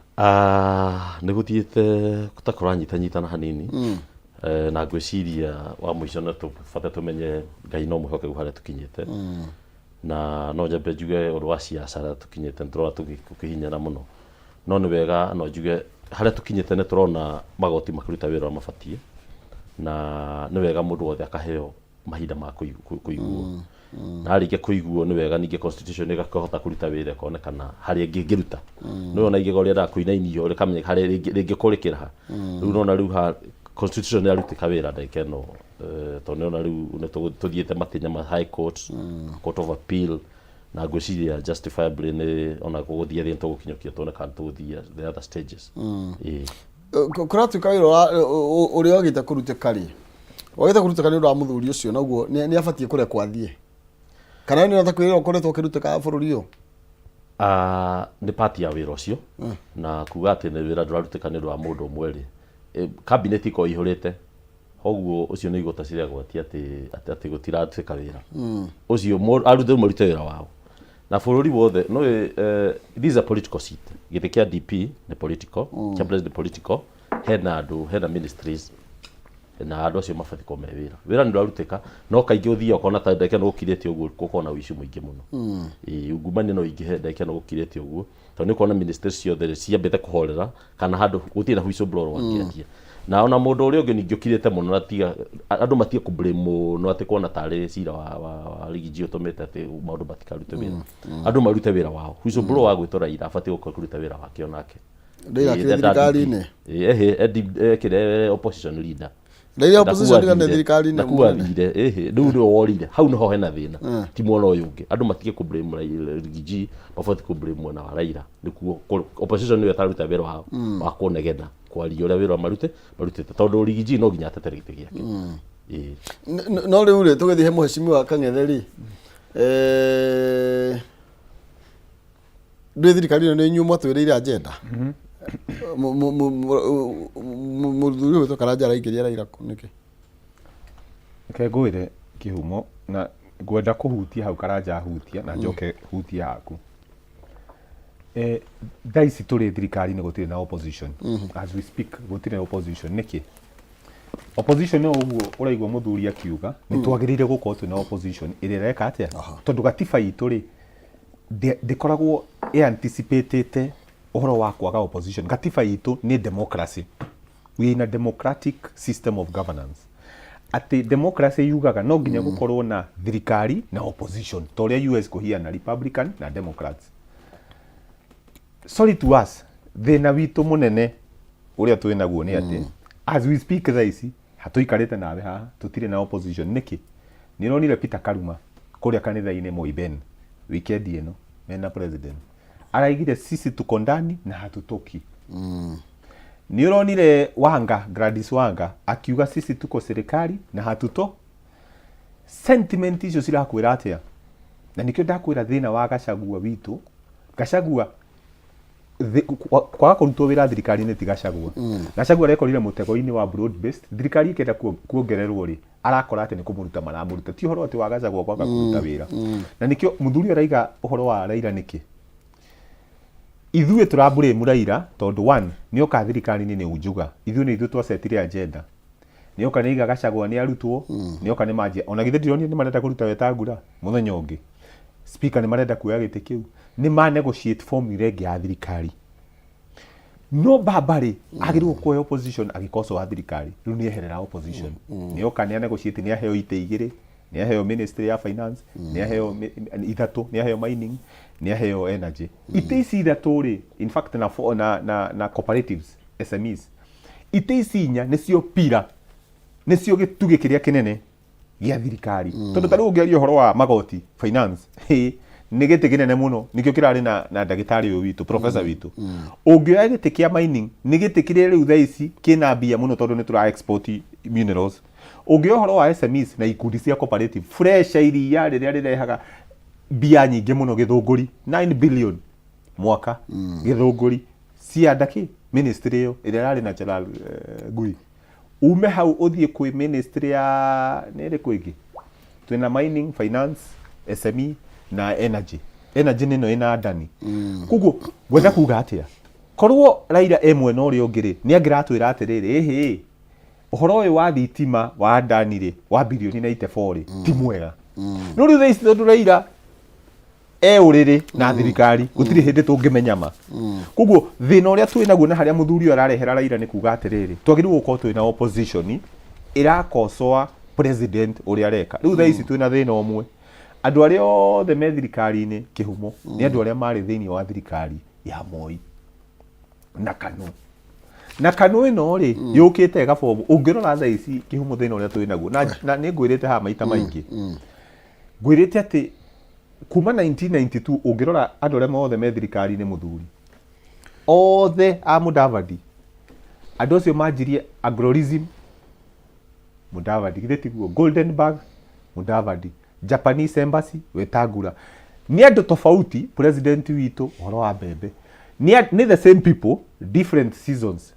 Nĩ gũthiĩte ta kũranyitanyitana hanini. Na ngwĩciria wa mũico nĩ tũbate tũmenye Ngai no mwĩhokeku harĩa tũkinyĩte, na no nyambe njuge ũndũ wa ciaca harĩa tũkinyĩte nĩ tũrona tũkĩhinyana mũno, no nĩ wega no njuge harĩa tũkinyĩte nĩ tũrona magoti makĩruta wĩra ũrĩa mabatiĩ, na nĩ wega mũndũ wothe akaheo mahinda ma kũiguo, na arĩkia kũiguo nĩ wega ningĩ constitution ĩgakĩhota kũruta wĩra, ĩkonekana harĩa ĩngĩruta. Nĩ wona igego rĩendaga kũinainio rĩkamenyeka harĩa rĩngĩkũrĩkĩra ha. Rĩu nona rĩu ha constitution nĩ yarutĩka wĩra ndagĩka ĩno, tondũ nĩona rĩu nĩ tũthiĩte matĩnya ma high court, court of appeal, na ngwĩciria justifiably nĩ ona gũgũthiĩ thĩ tũgũkinyũkia tuone kana tũgũthiĩ the other stages. Ĩĩ. Kũratuĩka wĩra ũrĩa wagĩte kũrutĩka rĩ, wagĩte kũrutĩka nĩ ũndũ wa mũthuri ũcio, naguo nĩ abatiĩ kũrekwo athiĩ, kana nĩ ũrata kwĩra ũkoretwo ũkĩrutĩka bũrũri ũyũ? Ah, nĩ part ya wĩra ũcio na kuga atĩ nĩ wĩra ndũrarutĩka nĩ ũndũ wa mũndũ ũmwe rĩ, cabinet ĩkoragwo ĩihũrĩte, koguo ũcio nĩ igũta ciregwatia atĩ gũtiratuĩka wĩra ũcio, arute marute wĩra wao na bũrũri wothe no. This is a political seat. Gĩtĩ kĩa DP nĩ political, kĩa president nĩ political. Hena andũ, hena ministries na andũ acio mabatiĩ gũkorwo me wĩra. Wĩra nĩ ũrarutĩka, no kaingĩ ũthiaga ũkona ta ndagĩka ĩno gũkirĩte ũguo, gũkorwo na ũici mũingĩ mũno. Ĩĩ, ungumania no ingĩhe ndagĩka ĩno gũkirĩte ũguo, tondũ nĩ ũkuona ministries ciothe rĩ, ciambĩte kũhorera kana handũ gũtirĩ na whistleblower wangĩaria, na ona mũndũ ũrĩa ũngĩ ningĩ ũkirĩte mũno, na tiga andũ matige kũ blame mũno atĩ kuona tarĩ cira wa Riggy G ũtũmĩte atĩ maũndũ matikarute wĩra. Andũ marute wĩra wao. Whistleblower wa gwĩtwo Raila abatiĩ gũkorwo kũruta wĩra wake onake. Raila akĩrĩ thirikari-inĩ? Ehe, ekĩre opposition leader. Raila opposition leader nĩ thirikari-inĩ? Nakuo athire, ĩhĩ, rĩu nĩwe worire hau, nĩho hena thĩna, ti mwena ũyũ ũngĩ. Andũ matige kũ blame Raila, Riggy G, mabatiĩ kũ blame mwena wa Raila, nĩkuo opposition nĩyo ĩtaruta wĩra wao wa kũnegena, kwaria ũrĩa wĩra marutĩte, tondũ Riggy G no nginya atetere gĩtĩ gĩake. Ĩĩ. No rĩu rĩ, tũgĩthiĩ he mũhecimiwa Kang'ethe rĩ, ndũĩ thirikari ĩno nĩ inyuĩ mwatwĩrĩire agenda. Mũthuri ũyũ wĩtwo Karanja araingĩria Raila kũ nĩkĩ? Reke ngwĩre kĩhumo, na ngwenda kũhutia hau Karanja ahutia na njoke hutie haku. Thaa ici tũrĩ thirikari-inĩ gũtirĩ na opposition. As we speak gũtirĩ na opposition. Nĩkĩ? Opposition no ũguo ũraigua mũthuri akiuga nĩ twagĩrĩire gũkorwo twĩna opposition ĩrĩa ĩreka atĩa, tondũ gatiba itũ rĩ ndĩkoragwo ĩ-anticipatĩte ũhoro wa kwaga opposition. Gatiba itũ nĩ democracy. We are in a democratic system of governance, atĩ democracy yugaga no nginya gũkorwo na thirikari na opposition, ta ũrĩa US kũhiana Republican na Democrats. Sorry to us, thĩna witũ mũnene ũrĩa twĩ naguo nĩ atĩ as we speak thaa ici hatũikarĩte nawe haha tũtirĩ na opposition. Nĩkĩ? Nĩ ũronire Peter Karuma kũrĩa kanitha-inĩ Moiben weekend ĩno mena president araigire, "Sisi tuko ndani na hatutoki." Nĩ ũronire Wanga, Gladys Wanga akiuga, "Sisi tuko serikali na hatuto." Sentiment icio cirakwĩra atĩa? Na nĩkĩo ndakwĩra thĩna wa Gachagua witũ, Gachagua kwaga kũrutwo wĩra thirikari-inĩ ti Gachagua. Gachagua arekorire mũtego-inĩ wa broad based thirikari ĩkĩenda kuongererwo rĩ, arakora atĩ nĩ kũmũruta maramũruta, ti ũhoro atĩ wa Gachagua kwaga kũruta wĩra. Na nĩkĩo mũthuri ũyũ araiga ũhoro wa Raila. Nĩkĩ ithuĩ tũra blame Raila? Tondũ one, nĩoka thirikari-inĩ nĩ unjuga, ithuĩ nĩ ithuĩ twacetire agenda. Nĩoka nĩaiga Gachagua nĩ arutwo, nĩoka nĩ manjia ona githĩ ndironire nĩ marenda kũruta Wetangula mũthenya ũngĩ, speaker nĩ marenda kuoya gĩtĩ kĩu, nĩ ma negotiate formula ĩngĩ ya thirikari. No baba rĩ, agĩrĩirwo kuoya opposition agĩkocoa thirikari. Rĩu nĩ eherera opposition, nĩoka nĩ negotiate, nĩ aheo itĩ igĩrĩ, nĩ aheo ministry ya finance, nĩ aheo ithatũ, nĩ aheo mining, nĩ aheo energy. Itĩ ici ithatũ rĩ, in fact na cooperatives, SMEs, itĩ ici inya nĩcio pira, nĩcio gĩtugĩ kĩrĩa kĩnene gĩa thirikari, tondũ ta rĩu ũngĩaria ũhoro wa magoti, finance, hĩ, nĩ gĩtĩ kĩnene mũno, nĩkĩo kĩrarĩ na ndagĩtarĩ ũyũ witũ, professor witũ. Ũngĩoya gĩtĩ kĩa mining, nĩ gĩtĩ kĩrĩa rĩu thaa ici kĩna mbia mũno, tondũ nĩ tũra export minerals. Ũngĩoya ũhoro wa SMEs na ikundi cia cooperative, fresh iria rĩrĩa rĩrehaga mbia nyingĩ mũno, Gĩthũngũri, 9 billion mwaka, Gĩthũngũri cianda kĩ ministry ĩyo ĩrĩa ĩrarĩ na Chelal Ngui. Ume hau ũthiĩ kwĩ ministry ya nĩ ĩrĩkũ ĩngĩ? Twĩna mining, finance, SME na energy. Energy nĩ ĩno ĩna Adani. Koguo ngwenda kuga atĩa? Korwo Raila e mwena ũrĩa ũngĩ rĩ, nĩ angĩratwĩra atĩrĩrĩ, ĩhĩ, ũhoro ũyũ wa thitima wa Adani rĩ, wa birioni 94 rĩ, ti mwega. No rĩu thaa ici tondũ Raila e ũrĩrĩ na thirikari, gũtirĩ hĩndĩ tũngĩmenya ma. Koguo thĩna ũrĩa twĩ naguo na harĩa mũthuri ũyũ ararehera Raila nĩ kuga atĩrĩrĩ, twagĩrĩirwo gũkorwo twĩna opposition ĩrakocoa president ũrĩa areka. Rĩu thaa ici twĩna thĩna ũmwe, andũ arĩa othe me thirikari-inĩ kĩhumo nĩ andũ arĩa marĩ thĩinĩ wa thirikari ya Moi na KANU. Na KANU ĩno rĩ, yũkĩte ĩgabomu. Ũngĩrora thaa ici kĩhumo, thĩna ũrĩa twĩ naguo na nĩ ngwĩrĩte haha maita maingĩ, ngwĩrĩte atĩ kuma 1992 ũngĩrora andũ arĩa othe me thirikari-inĩ, mũthuri, othe a Mudavadi, andũ acio manjirie agrorism Mudavadi, githĩ tiguo? Golden Bag Mudavadi, Japanese Embassy Wetangula. Nĩ andũ tofauti, president witũ ũhoro wa mbembe. Nĩ the same people, different seasons.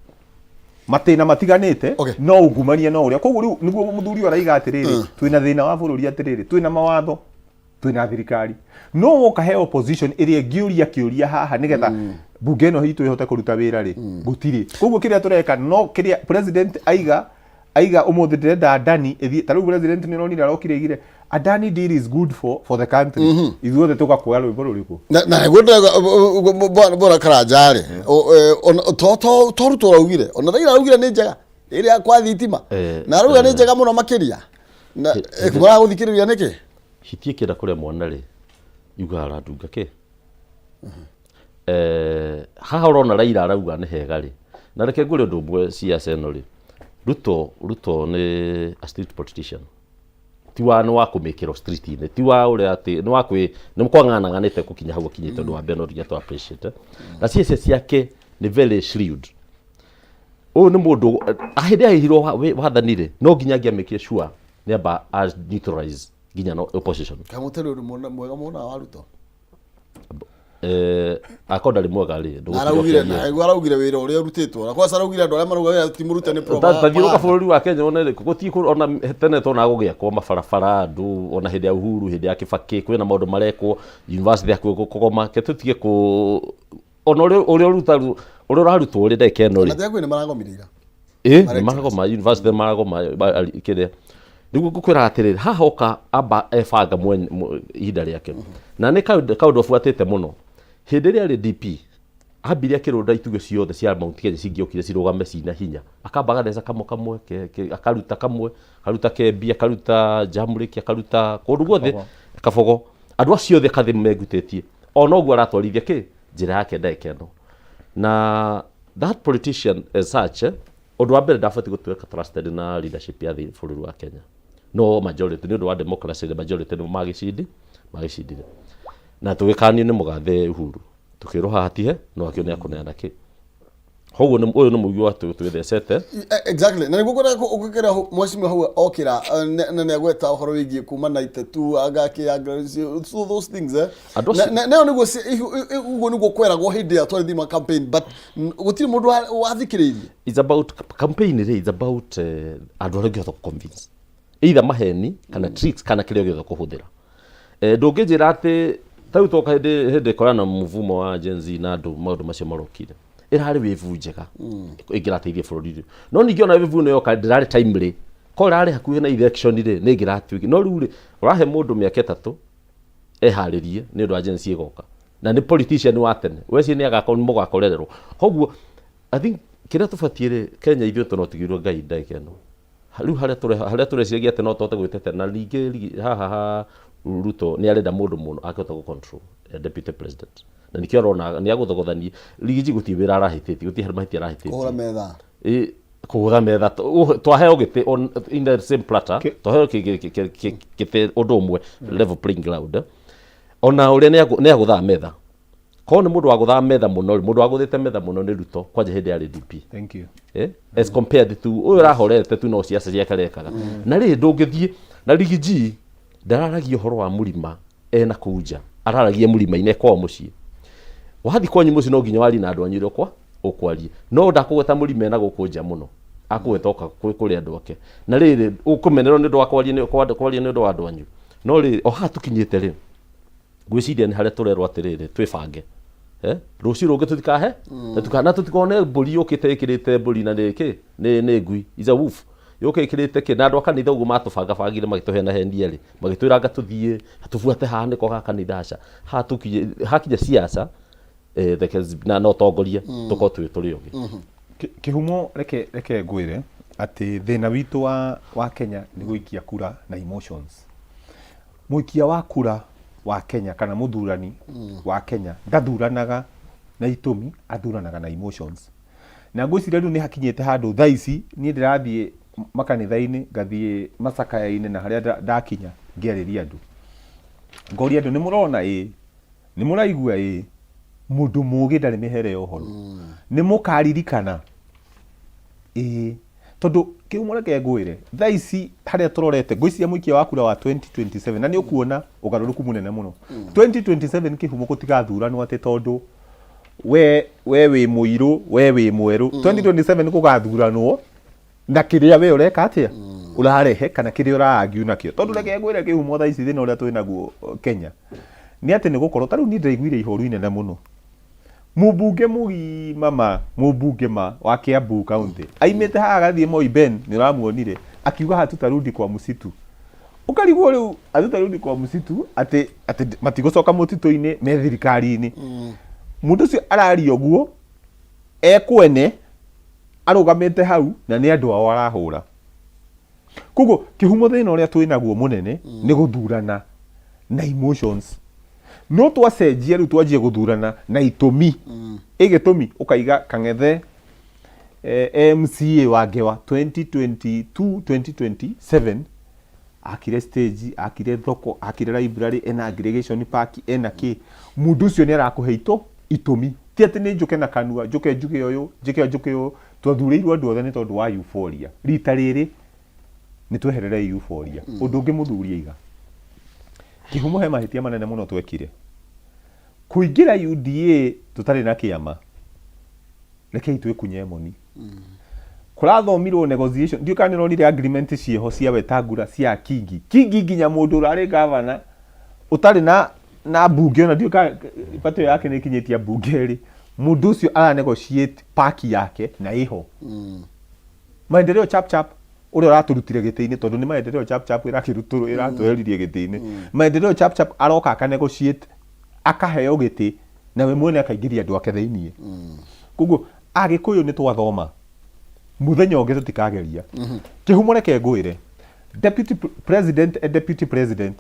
Matĩna matiganĩte. No ungumania no ũrĩa. Koguo rĩu nĩguo mũthuri ũyũ araiga atĩrĩrĩ, twĩna thĩna wa bũrũri atĩrĩrĩ, twĩna mawatho, twĩna thirikari, no woka he opposition ĩrĩa ĩngĩũria kĩũria haha nĩgetha mbunge ĩno itũ ĩhote kũruta wĩra rĩ, gũtirĩ. Koguo kĩrĩa tũreka no kĩrĩa president aiga aiga ũmũthĩ ndĩrenda Adani ĩthiĩ. Ta rĩu president nĩ ũronire arokire aigire Adani deal is good for the country. Ithuothe tũgakuoya rwĩmbo rũrĩkũ? Na nĩguo ndĩrauga, bwana Karanja rĩ, to Ruto ũraugire, ona Raila araugire nĩ njega ĩrĩa kwa thitima, na arauga nĩ njega mũno makĩria na mũragũthikĩrĩria nĩkĩ? Hiti ĩkĩenda kũrĩa mwana rĩ, yugaga arandunga kĩ. Haha ũrona Raila arauga nĩ hega rĩ, na reke ngwĩre ũndũ ũmwe, siasa ĩno rĩ, Ruto nĩ a street politician, ti wa nĩ wa kũmĩkĩrwo street-inĩ, ti wa ũrĩa atĩ nĩ wa kwĩ nĩ kwang'anang'anĩte gũkinya hau akinyĩte. Ũndũ wa mbere no nginya tũ appreciate na ciaca ciake nĩ very shrewd. Ũyũ nĩ mũndũ hĩndĩ ahĩhirwo wathani rĩ, no nginya angĩamĩkire sure nĩ amba a neutralize nginya no opposition. Kamũtĩ ũndũ mwega mũno wa Ruto. Akorwo ndarĩ mwega rĩ, ndũgũtinda araugire ũkĩaria. Na araugire wĩra ũrĩa ũrutĩtwo na kwanza araugire andũ arĩa marauga wĩra ti mũrute nĩ tathiũrũka bũrũri wa Kenya one rĩ, gũtirĩ ona tene tonaga gũgĩakwo mabarabara andũ, ona hĩndĩ ya Uhuru, hĩndĩ ya Kibaki, kwĩna maũndũ marekwo university hakuhĩ kũgoma. Ke tũtige kũ ona ũrĩa ũrĩa ũruta ũrĩa ũrarutwo rĩ, ndagĩka ĩno rĩ. Na tiakwĩ nĩ maragomire ira. Ĩ nĩ maragoma university, maragoma kĩrĩa nĩguo ngũkwĩra atĩrĩrĩ, haha oka amba ebanga ihinda rĩake, na nĩ kaũndũ abuatĩte mũno. Hĩndĩ ĩrĩa arĩ DP ambire akĩrũnda itugĩ ciothe cia Mount Kenya cingĩokire cirũgame cina hinya, akamba agatheca kamwe kamwe, akaruta kamwe, akaruta Kembi, akaruta Jamriki, akaruta kũndũ guothe Kabogo, andũ acio othe akathĩ mengutĩtie. Ona ũguo aratwarithia kĩ njĩra yake ndagĩka ĩno. Na that politician as such, ũndũ wa mbere ndabatiĩ gũtuĩka trusted na leadership ya bũrũri wa Kenya, no majority nĩ ũndũ wa democracy, the majority nĩ magĩcindire na tũgĩkanio nĩ mũgathe Uhuru, tũkĩrwo haha tihe no akĩo nĩ akũneana kĩ. Koguo ũyũ nĩ mũigua twĩthecete. Exactly, na nĩguo ngwenda ũgĩkĩra mheshimiwa hau okĩra, na nĩ agweta ũhoro wĩgiĩ kuma 92 anga kĩ so those things, Andũ nayo nĩguo ũguo nĩguo kweragwo hĩndĩ ĩrĩa twarĩ thĩinĩ wa campaign, but gũtirĩ mũndũ wathikĩrĩirie. It's about campaign rĩ, it's about andũ arĩa ũngĩhota convince, either maheni kana tricks kana kĩrĩa ũngĩhota kũhũthĩra. Ndũngĩnjĩra atĩ ta rĩu toka hĩndĩ ĩkorana na mũvumo wa Gen Z na andũ maũndũ macio marokire, ĩrarĩ wĩvu njega ĩngĩrateithia bũrũri rĩ, no ningĩ ona wĩvu ĩno yoka ndĩrarĩ timely, korwo ĩrarĩ hakuhĩ na election rĩ, nĩ ĩngĩratuĩkire. No rĩu rĩ, ũrahe mũndũ mĩaka 3 eharĩrie nĩ ũndũ wa Gen Z ĩgoka, na nĩ politician wa tene weci nĩ agakorwo nĩ mũgakorererwo. Koguo I think kĩrĩa tũbatiĩ rĩ, Kenya ithuĩ tũnotigĩrwo Ngai ndagĩka ĩno rĩu harĩa tũreciragia atĩ no tũhote gwĩtetera. Na ningĩ haha ha Ruto nĩ arenda mũndũ mũno akĩhota gũ control deputy president, na nĩkĩo arona nĩ agũthogothanie Rigiji. Gũtirĩ wĩra arahĩtĩtie, gũtirĩ harĩ mahĩtia arahĩtĩtie. Kũhũra metha. Ĩ, kũhũra metha, twaheo gĩtĩ in the same platter, twaheo gĩtĩ ũndũ ũmwe, level playing ground, ona ũrĩa nĩ agũthaga metha. Korwo nĩ mũndũ wagũthaga metha mũno rĩ, mũndũ wagũthĩte metha mũno nĩ Ruto kwanja hĩndĩ yarĩ DP. Thank you. As compared to ũyũ ũrahorete tu no ciaca ciake arekaga. Na rĩrĩ ndũngĩthiĩ na Rigiji ndararagia ũhoro wa mũrima ena kũu nja, araragia mũrima-inĩ kwao mũciĩ. Wathiĩ kwanyu mũciĩ no nginya warie na andũ anyu ũrĩa ũkwaria, no ndakũgweta mũrima ena gũkũ nja mũno, akũgweta oka kũrĩ andũ ake. Na rĩrĩ ũkũmenerwo nĩ ũndũ wa kwaria nĩ ũndũ wa andũ anyu. No rĩrĩ o haha tũkinyĩte rĩ, ngwĩciria nĩ harĩa tũrerwo atĩrĩrĩ, twĩbange, rũciũ rũngĩ tũtikahe na tũtikone mbũri yũkĩte ĩkĩrĩte mbũri na nĩ kĩ nĩ ngui is a wolf yũke ĩkĩrĩte kĩ. Na andũ a kanitha ũguo matũbangabangire magĩtũhenahenia rĩ, magĩtwĩra anga tũthiĩ tũbuate haha nĩko ga kanitha. Aca, haha tũkinye hakinya siasa, na ũtongoria tũkorwo twĩ tũrĩ ũgĩ. Kĩhumo reke ngwĩre atĩ thĩna witũ wa Kenya nĩ gũikia kura na emotions. Mũikia wa kura wa Kenya kana mũthurani wa Kenya ndathuranaga na itũmi, athuranaga na emotions. Na ngwĩciria rĩu nĩ hakinyĩte handũ thaa ici niĩ ndĩrathiĩ makanitha-inĩ, ngathiĩ macakaya-inĩ, na harĩa ndakinya ngĩarĩria andũ, ngoria andũ, nĩ mũrona ĩĩ, nĩ mũraigua ĩĩ, mũndũ mũgĩ ndarĩ mĩhere ya ũhoro, nĩ mũkaririkana ĩĩ. Tondũ kĩhumo reke ngwĩre, thaa ici harĩa tũrorete, ngwĩciria mũikia wa kura wa 2027, na nĩ ũkuona ũgarũrũku mũnene mũno. 2027 kĩhumo gũtigathuranwo atĩ tondũ we we wĩ mũirũ, we wĩ mwerũ. 2027 gũgathuranwo na kĩrĩa we ũreka atĩa, ũrarehe kana kĩrĩa ũra argue nakĩo. Tondũ reke ngwĩre kĩhumo thaa ici thĩna ũrĩa twĩ naguo Kenya, nĩ atĩ nĩ gũkorwo, ta rĩu niĩ ndĩraiguire ihoru inene mũno. Mũmbunge mũgima ma, mũmbunge ma wa Kiambu County aimĩte haha agathiĩ Moi Ben, nĩ ũramuonire akiuga hatutarudi kwa msitu. Ũkarigwo rĩu hatutarudi kwa msitu atĩ atĩ matigũcoka mũtitũ-inĩ me thirikari-inĩ. Mũndũ ũcio araria ũguo e kwene arũgamĩte hau na nĩ andũ ao arahũra. Koguo kĩhumo thĩna ũrĩa twĩ naguo mũnene nĩ gũthurana na emotions. No twacenjia rĩu twanjie gũthurana na itũmi. Ĩ gĩtũmi ũkaiga Kang'ethe MCA wa Ngewa 2022 2027 akire stage, akire thoko, akire library, ena aggregation park, ena kĩ. Mũndũ ũcio nĩ arakũhe itũmi. Ti atĩ nĩ njũke na kanua, njũke njuge ũyũ, njĩke njũke ũyũ. Twathurĩirwo andũ othe nĩ tondũ wa euphoria. Rita rĩrĩ nĩ twehererei euphoria. Ũndũ ũngĩ mũthuri aiga, kĩhumo he mahĩtia manene mũno twekire. Kũingĩra UDA tũtarĩ na kĩama, rekei twĩkunye moni. Kũrathomirwo negotiation, ndiũĩ kana nĩ ũronire agreement ciĩho cia Wetangula cia Kingi. Kingi nginya mũndũ ũrarĩ gavana ũtarĩ na mbunge ona ndiũĩ kana party ĩyo yake nĩ ĩkinyĩtie mbunge rĩ, mũndũ ũcio ara negotiate park yake na ĩho. Maendeleo chap chap ũrĩa ũratũrutire gĩtĩ-inĩ tondũ nĩ maendeleo chap chap ĩratweheririe gĩtĩ-inĩ. Maendeleo chap chap aroka aka negotiate akaheo gĩtĩ na we mwene akaingĩria andũ ake thĩiniĩ. Koguo Agĩkũyũ nĩ twathoma mũthenya ũngĩ tũtikageria. Kĩhumo reke ngwĩre, deputy president and deputy president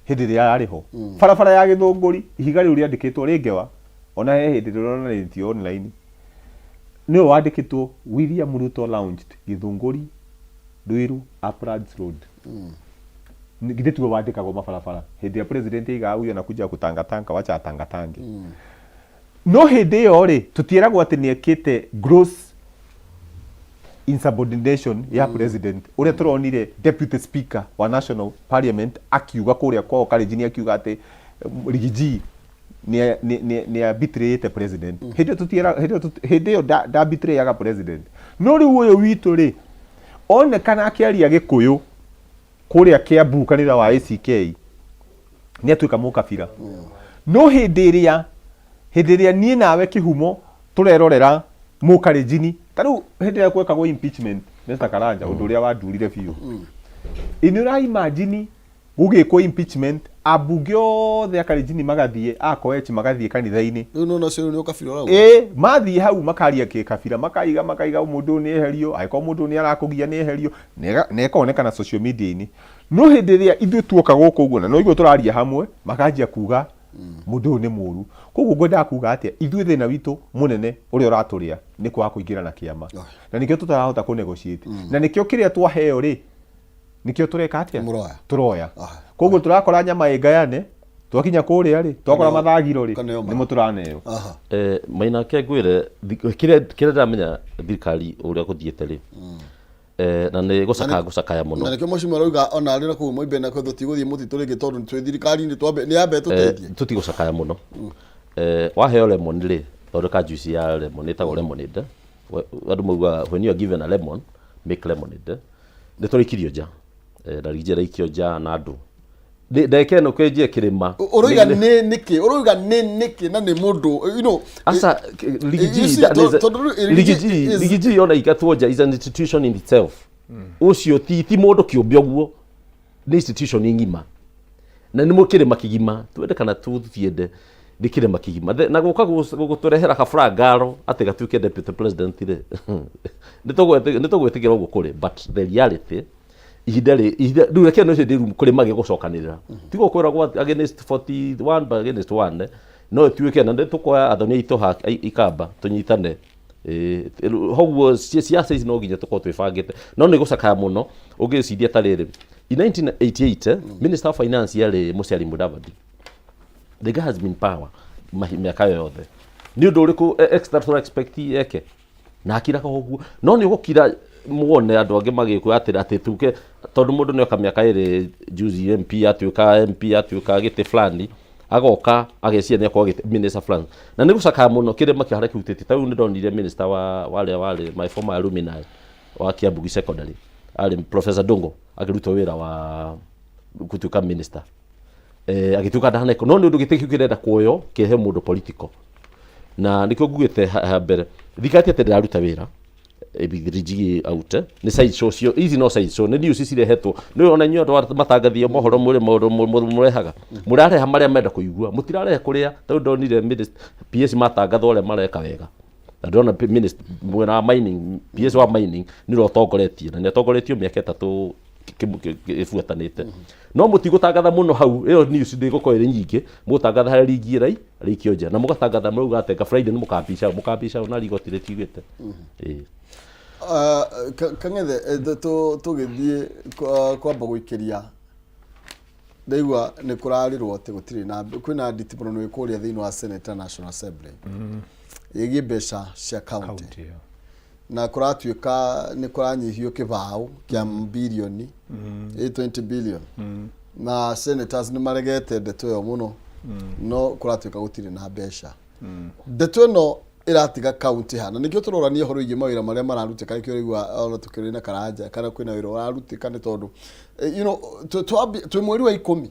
hĩndĩ ĩrĩa arĩ ho, barabara ya Gĩthũngũri ihiga rĩu rĩandĩkĩtwo rĩ ngewa, ona he hĩndĩ rĩronanĩtio online, nĩwe wandĩkĩtwo William Ruto launched Gĩthũngũri Ruiru Uplands Road. Githĩ tiwe wandĩkagwo mabarabara hĩndĩ ĩrĩa president aigaga huyu anakuja kutangatanga wacha atangatange. No hĩndĩ ĩyo rĩ, tũtiĩragwo atĩ nĩ ekĩte gross insubordination ya president ũrĩa tũronire deputy speaker wa national parliament akiuga kũrĩa kwao Kalenjin akiuga atĩ Riggy G nĩ abetrayĩte president. Hĩndĩ ĩyo tũtiĩra hĩndĩ ĩyo hĩndĩ ĩyo ndabetrayaga president. No rĩu ũyũ witũ rĩ, onekana akĩaria Gĩkũyũ kũrĩa Kiambu kanitha wa ACK nĩ atuĩka mũkabira. No hĩndĩ ĩrĩa niĩ nawe kĩhumo tũrerorera mũkarenjini, ta rĩu hĩndĩ ĩrĩa gwekagwo impeachment Mr. Karanja, ũndũ ũrĩa wandurire biũ, ĩ nĩ ũra imagine gũgĩkwo impeachment ambunge othe a Kalenjin magathiĩ a Koech magathiĩ kanitha-inĩ. Rĩu nona ũcio rĩu nĩ ũkabira ũrauga? Ĩ mathiĩ hau makaria kĩkabira, makaiga mũndũ ũyũ nĩ eherio, angĩkorwo mũndũ ũyũ nĩ arakũgia nĩ eherio, na ĩkonekana social media-inĩ. No hĩndĩ ĩrĩa ithuĩ tuoka gũkũ ũguo na noiguo tũraria hamwe, makanjia kuga mũndũ ũyũ nĩ mũru. Koguo ngwendaga kuga atĩa, ithuĩ thĩna witũ mũnene ũrĩa ũratũrĩa nĩ kwaga kũingĩra na kĩama. Na nĩkĩo tũtarahota kũ negotiate. Na nĩkĩo kĩrĩa twaheo rĩ, nĩkĩo tũreka atĩa? Mũroya. Tũroya. Koguo tũrakora nyama ĩngayane, twakinya kũrĩa rĩ, twakora mathagiro rĩ, Kaneo nĩmo tũraneo. Maina ke ngwĩre kĩrĩa ndĩramenya thirikari ũrĩa gũthiĩte rĩ, na nĩ gũcakaya gũcakaya mũno. Na nĩkĩo mheshimiwa arauga ona arĩ na kũu Moimbe na tũtigũthiĩ mũtitũ rĩngĩ tondũ twĩ thirikari-inĩ twambe nĩ yambe tũteithie. Tũtigũcakaya mũno. Waheo lemon rĩ, thondeka juice ya lemon ĩtagwo lemonade. Andũ maugaga when you are given a lemon, make lemonade. Nĩ tũraikirio nja. Na rigi raikio nja na andũ. Ndagĩka ĩno kwenjia kĩrĩma. Ũroiga nĩ nĩkĩ? Ũroiga nĩ nĩkĩ na nĩ mũndũ, you know, Asa, Riggy G, you see, that is a- tondũ rĩu Riggy G, is- Riggy G ona ingatwo nja is an institution in itself. Ũcio ti mũndũ kĩũmbe ũguo, nĩ institution ng'ima. Na nĩ kĩrĩma kĩgima, twende kana tũtiende, nĩ kĩrĩma kĩgima. Na gũka gũtũrehera kaburangaro atĩ gatuĩke deputy president rĩ, nĩ tũgwĩtĩkĩra ũguo kũrĩ, but the reality, ihinda rĩ, ihinda, rĩu reke nĩ ndĩ kũrĩ magĩ gũcokanĩrĩra. Ti gũkwĩragwo atĩ against 41 but against 1, no ĩtuĩke na nĩ tũkoya athoni aitũ ha ikamba tũnyitane. Hoguo ciaca ici no nginya tũkorwo twĩbangĩte, no nĩ gũcakaya mũno ũngĩciria ta rĩrĩ. In 1988, Minister of Finance yarĩ Musalia Mudavadi. The guy has been power mĩaka yothe. Nĩ ũndũ ũrĩkũ extra tũra expect eke? Na akiraga ũguo. No nĩ ũgũkira Muone andũ angĩ magĩkua atĩ atĩ tuke tondũ mũndũ nĩoka mĩaka ĩrĩ juzi MP atuĩka MP atuĩka gĩtĩ fulani, agoka ageciria nĩ akorwo gĩtĩ minister fulani, na nĩ gũcakaya mũno kĩrĩma kĩa harĩa kĩhutĩtie. Ta rĩu nĩ ndonire minister wa warĩa warĩ my former alumni wa Kiambugi Secondary, arĩ Professor Ndung'u, akĩrutwo wĩra wa gũtuĩka minister, agĩtuĩka ndaneko, no nĩ ũndũ gĩtĩ kĩu kĩrenda kuoywo kĩhe mũndũ political. Na nĩkĩo ngugĩte ha mbere, thirikari ti atĩ ndĩraruta wĩra. Rinjigi out nĩ side show cio ici, no side show nĩ news cirehetwo nĩ ona inyuĩ andũ a matangathia mohoro mũrĩ maũndũ mũrehaga, mũrareha marĩa menda kũigua, mũtirarehe kũrĩa. Tondũ ndonire PS matangatha ũrĩa mareka wega, na ndĩrona mwena wa mining, PS wa mining nĩ ũrĩa ũtongoretie, na nĩ atongoretio mĩaka 3 ĩbuatanĩte, no mũtigũtangatha mũno hau. Ĩyo news ndĩgũkorwo ĩrĩ nyingĩ. Mũgũtangatha harĩa ringi ĩrai rĩikio nja, na mũgatangatha mũrauga atĩ nga Friday nĩ mũkambica mũkambica na rigoti rĩtiugĩte. Ĩĩ. Kang'ethe, tũgĩthiĩ kwamba gũikĩria, ndaigua nĩ kũrarĩrwo atĩ gũtirĩ na kwĩna nditi mũno nĩ kũrĩa thĩinĩ wa Senate na National Assembly ĩgiĩ mbeca cia county. County, yeah. Na kũratuĩka nĩ kũranyihio kĩbaũ kĩa birioni 20 billion, na senators nĩ maregete ndeto ĩyo mũno, no kũratuĩka gũtirĩ na mbeca. Ndeto ĩno ĩratiga county hana nĩkĩo tũrorania ũhoro wĩgiĩ mawĩra marĩa mararutĩka, nĩkĩo ũraigua ona tũkĩũria na Karanja kana kwĩna wĩra ũrarutĩka, nĩ tondũ twĩ mweri wa 10,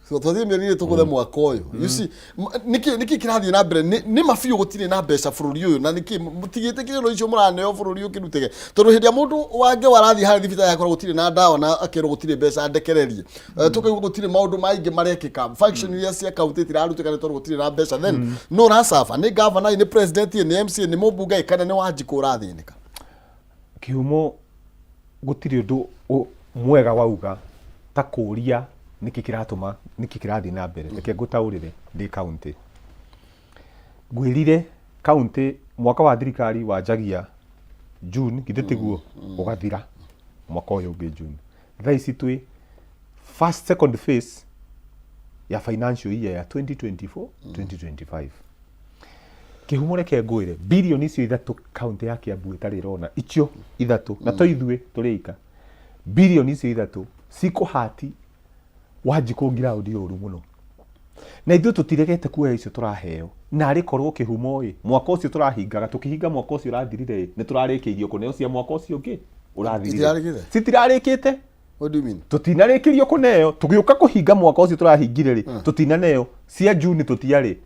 so twathiĩ mĩeri ĩrĩ tũgũthe mwaka ũyũ. You see, nĩkĩ kĩrathiĩ na mbere? Nĩ ma biũ gũtirĩ na mbeca bũrũri ũyũ? Na nĩkĩ mũtigĩtĩkĩre no icio mũraneo bũrũri ũkĩrutĩke? Tondũ hĩndĩ ĩrĩa mũndũ wange warathiĩ harĩa thibitarĩ akora gũtirĩ na ndawa na akerwo gũtirĩ mbeca ndekererie. Tũkaigua gũtirĩ maũndũ maingĩ marekĩka, function iria cia county itirarutĩka nĩ tondũ gũtirĩ na mbeca. Then no ũracaba nĩ governor, nĩ president, nĩ MCA, nĩ mũmbunge, kana nĩ Wanjikũ ũrathĩnĩka? Kĩhumo, gũtirĩ ũndũ mwega wauga ta kũũria nĩkĩ kĩratũma, nĩkĩ kĩrathiĩ na mbere. Reke ngũtaũrĩre ndĩ county. Ngwĩrire county mwaka wa thirikari wanjagia June, githĩ tiguo? Ũgathira mwaka ũyũ ũngĩ June. Thaa ici twĩ first second phase ya financial year ya 2024 2025. Kĩhumo, reke ngwĩre, birioni icio 3 kaunti ya Kiambu ĩtarĩ ĩrona, icio 3, na to ithuĩ tũrĩ ika, birioni icio 3 cikũhati Wanjikũ ngiraũndi ũru mũno, na ithuĩ tũtiregete kuoya icio tũraheo. Na arĩ korwo, kĩhumo ĩ, mwaka ũcio tũrahingaga, tũkĩhinga mwaka ũcio ũrathirire ĩ, nĩ tũrarĩkĩirio kũneo cia mwaka ũcio ũngĩ ũrathirire. Itirarĩkĩte? Citirarĩkĩte. What do you mean? Tũtinarĩkĩrio kũneo. Tũgĩũka kũhinga mwaka ũcio tũrahingire rĩ, tũtinaneo cia Juni, tũtiarĩ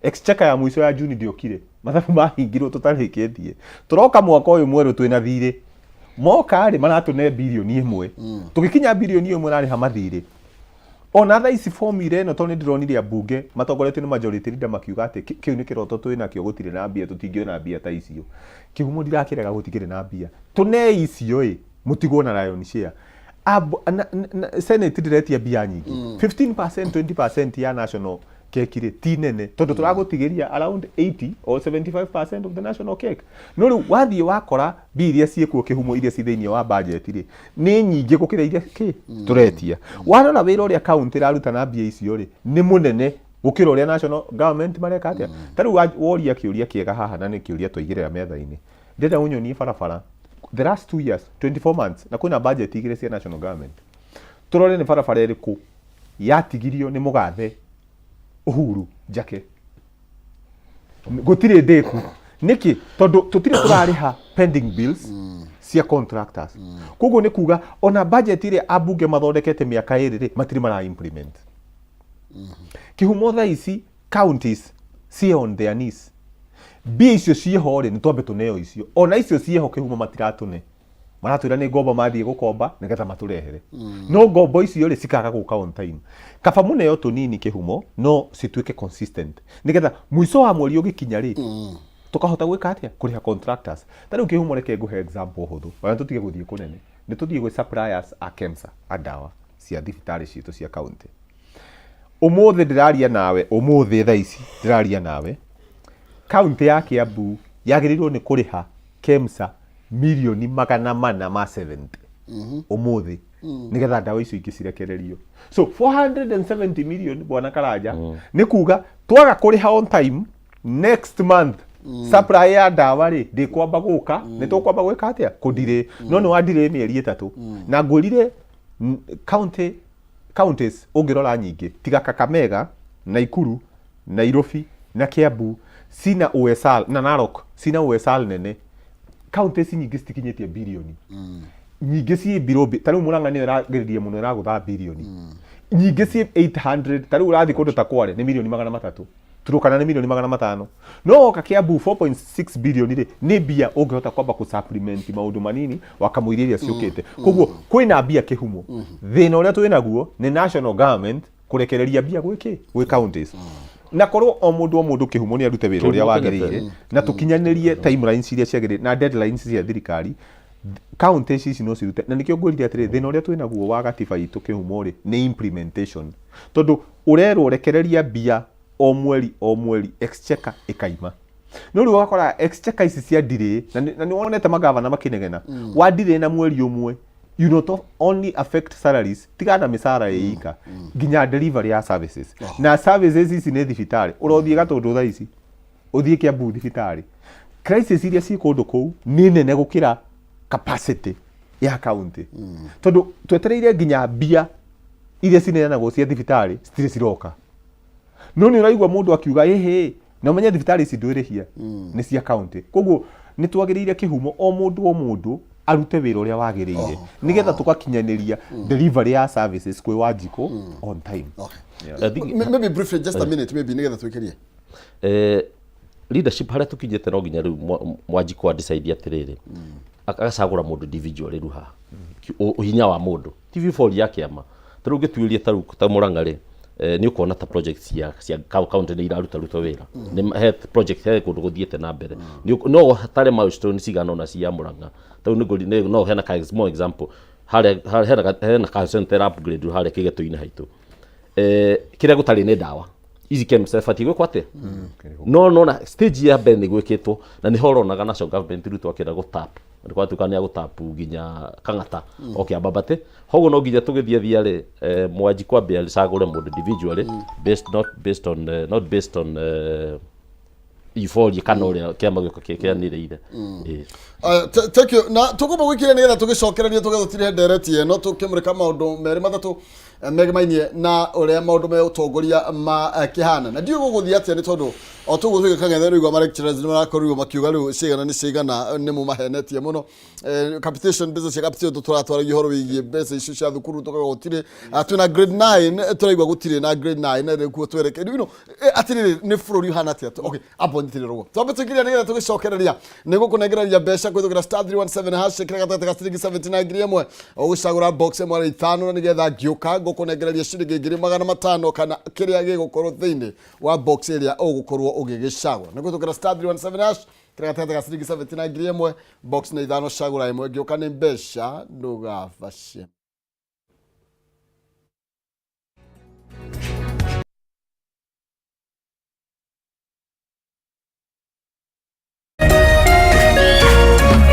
exchequer ya mũico ya Juni ndĩokire. Mathabu mahingirwo tũtarĩkĩtie. Tũroka mwaka ũyũ mwerũ twĩna thirĩ. Moka rĩ, maratũne birioni 1. Tũgĩkinya birioni 1 ĩrarĩha mathirĩ. Ona thaa ici formula ĩno, tondũ nĩ ndĩronire ambunge matongoretio nĩ majority leader makiuga atĩ kĩu nĩ kĩroto twĩ nakĩo, gũtirĩ na mbia, tũtingĩona mbia ta icio. Kĩhumo, ndirakĩrega, gũtikĩrĩ na mbia. Tũnei icio ĩ, mũtigwo na lion share. Senate ndĩretia mbia nyingĩ, 15% 20% ya national cake rĩ, ti nene, tondũ tũragũtigĩria around 80 or 75% of the national cake. No rĩu wathiĩ wakora mbia iria ciĩkuo, kĩhumo, iria ci thĩinĩ wa budget rĩ, nĩ nyingĩ gũkĩra iria kĩ tũretia. Warora wĩra ũrĩa county ĩraruta na mbia icio rĩ, nĩ mũnene gũkĩra ũrĩa national government mareka. Atĩa ta rĩu woria kĩũria kĩega haha, na nĩ kĩũria twaigĩrĩra metha-inĩ. Ndĩrenda ũnyonie barabara the last 2 years, 24 months, na kwĩna budget igĩrĩ cia national government, tũrore nĩ barabara ĩrĩkũ yatigirio nĩ mũgathe Uhuru njake. Gũtirĩ ndĩku. Nĩkĩ? Tondũ tũtirĩ tũrarĩha pending bills cia contractors. Koguo nĩ kuga ona budget ĩrĩa ambunge mathondekete mĩaka 2 rĩ, matirĩ mara implement. Kĩhumo, thaa ici counties ciĩ on their knees. Mbia icio ciĩho rĩ, nĩ twambe tũneo icio. Ona icio ciĩho, kĩhumo, matiratũne. Maratwĩra nĩ ngombo mathiĩ gũkomba nĩgetha matũrehere, no ngombo icio rĩ, cikaga gũka on time. Kaba mũneo tũnini, kĩhumo, no cituĩke consistent, nĩgetha mũico wa mweri ũgĩkinya rĩ, tũkahota gwĩka atĩa? Kũrĩha contractors. Ta rĩu, kĩhumo, reke ngũhe example hũthũ, ona tũtige gũthiĩ kũnene. Nĩ tũthiĩ gwĩ suppliers a KEMSA a ndawa cia thibitarĩ citũ cia county. Ũmũthĩ ndĩraria nawe, ũmũthĩ thaa ici ndĩraria nawe, kaunti ya Kiambu yagĩrĩirwo nĩ kũrĩha KEMSA mirioni 470 ũmũthĩ, nĩgetha ndawa icio ingĩ cirekererio. So 470 million, bwana Karanja, nĩ kuga twaga kũrĩha on time, next month Supply ya ndawa rĩ, ndĩkwamba gũka, nĩ tũkwamba gwĩka atĩa kũndirĩ, no nĩ wandirĩ mĩeri 3 na ngwĩrire county counties ũngĩrora nyingĩ tiga Kakamega, Naikuru, Nairobi na Kiambu cina OSR na Narok cina OSR nene. Counties nyingĩ citikinyĩtie birioni, nyingĩ ciĩ below ta rĩu Murang'a nĩyo ĩragĩrĩria mũno, ĩragũtha birioni nyingĩ ciĩ 800. Ta rĩu ũrathiĩ kũndũ ta Kwale nĩ mirioni 300, Turukana nĩ mirioni 500, no woka Kiambu 4.6 bilioni rĩ, nĩ mbia ũngĩhota kwamba kũ supplement maũndũ manini wakamũiria iria ciũkĩte. Koguo kwĩna mbia kĩhumo. Thĩna ũrĩa twĩ naguo nĩ national government kũrekereria mbia gwĩ kĩ gwĩ counties, na korwo o mũndũ o mũndũ kĩhumo nĩ arute wĩra ũrĩa Kĩhumo wagĩrĩire na tũkinyanĩrie timelines iria ciagĩrĩire na deadlines cia thirikari, counties ici no cirute. Na nĩkĩo ngwĩrire atĩrĩ, thĩna ũrĩa twĩ naguo wa gatiba itũ kĩhumo rĩ, nĩ implementation, tondũ ũrerwo rekereria mbia o mweri o mweri, exchequer ĩkaima, no rĩu ũgakora exchequer ici cia ndirĩ na nĩ wonete magavana makĩnegena wa ndirĩ na mweri ũmwe. You not only affect salaries, tiga na mĩcara ĩika, nginya delivery ya services, na services ici nĩ thibitarĩ. Ũrothiĩ Gatũndũ thaa ici, ũthiĩ Kiambu thibitarĩ, crisis iria ciĩ kũndũ kũu nĩ nene gũkĩra capacity ya county, tondũ twetereire nginya mbia iria cineanagwo cia thibitarĩ citirĩ ciroka. No nĩ ũraigua mũndũ akiuga ĩhĩ, na ũmenye thibitarĩ ici ndwĩrĩhia nĩ cia county. Koguo nĩ twagĩrĩire kĩhumo o mũndũ o mũndũ arute wĩra ũrĩa wagĩrĩire, nĩgetha tũgakinyanĩria delivery ya services kwĩ Wanjikũ on time. Okay. I think- Maybe briefly, just a minute, maybe nĩgetha twĩkĩrie. Leadership harĩa tũkinyĩte, no nginya rĩu Mwanjikũ a decide atĩrĩrĩ, agacagũra mũndũ individual rĩu haha. Ũhinya wa mũndũ ti bibori ya kĩama. Ta rĩu ũngĩtuĩria ta rĩu ta Murang'a rĩ, nĩ ũkuona ta project cia county nĩ iraruta ruta wĩra. Nĩ he project he kũndũ gũthiĩte na mbere. No hatarĩ milestone cigana ũna cia Murang'a. Ta rĩu no hena ka small example harĩa hena ka center upgrade harĩa Kĩgetũ-inĩ haitũ. Kĩrĩa gũtarĩ nĩ ndawa ici KEMSA ĩbatiĩ gwĩkwo atĩa, no nona stage ya mbere nĩ gwĩkĩtwo, na nĩho ũronaga national government rĩu twakĩenda gũtap nĩ kwatuĩka nĩ agũtap nginya Kang'ata oke ambambate. Hoguo no nginya tũgĩthiĩ thia rĩ, Mwanji kwambia acagũre mũndũ individually based not based on not based on euphoria kana ũrĩa kĩama gĩũka kĩanĩrĩire. Ĩĩ. Thank you. Na tũkũmba gwĩkĩra nĩgetha tũgĩcokererie tũgetha tũtirihe ndereti ĩno, tũkĩmũrĩka maũndũ merĩ matatũ megemainie na ũrĩa maũndũ me ũtongoria ma kĩhana, na ndiũĩ gũgũthiĩ atĩa, nĩ tondũ o tũguo tũgĩka ng'ethe rĩu ma lecturers nĩ marakorirwo makiuga rĩu cigana nĩ cigana nĩ mũmahenetie mũno. Capitation, mbeca cia capitation, tũratwaragia ũhoro wĩgiĩ mbeca icio cia thukuru, tũkauga gũtirĩ. Twĩna grade 9, tũraigua gũtirĩ na grade 9 rĩu kuo twerekeire. Atĩrĩrĩ, nĩ bũrũri ũhana atĩa? Okay, amba ũnyitĩrĩre ũguo twambe tũingĩria nĩgetha tũgĩcokereria. Nĩ gũkũnengereria mbeca kũhĩtũkĩra *317#, kĩrĩa gatagatĩ ka ciringi 79 1,000, ũgũcagũra box ĩmwe arĩ ithano, na nĩgetha ngĩũka ngũkũnengereria ciringi 500,000 kana kĩrĩa gĩgũkorwo thĩinĩ wa box ĩrĩa ũgũkorwo ũgĩgĩcagũra. Nĩ kũhĩtũkĩra *317#, kĩrĩa gatagatĩ ka ciringi 79 1,000, box nĩ ithano, cagũra ĩmwe. Ngĩũka nĩ mbeca, ndũgabacie.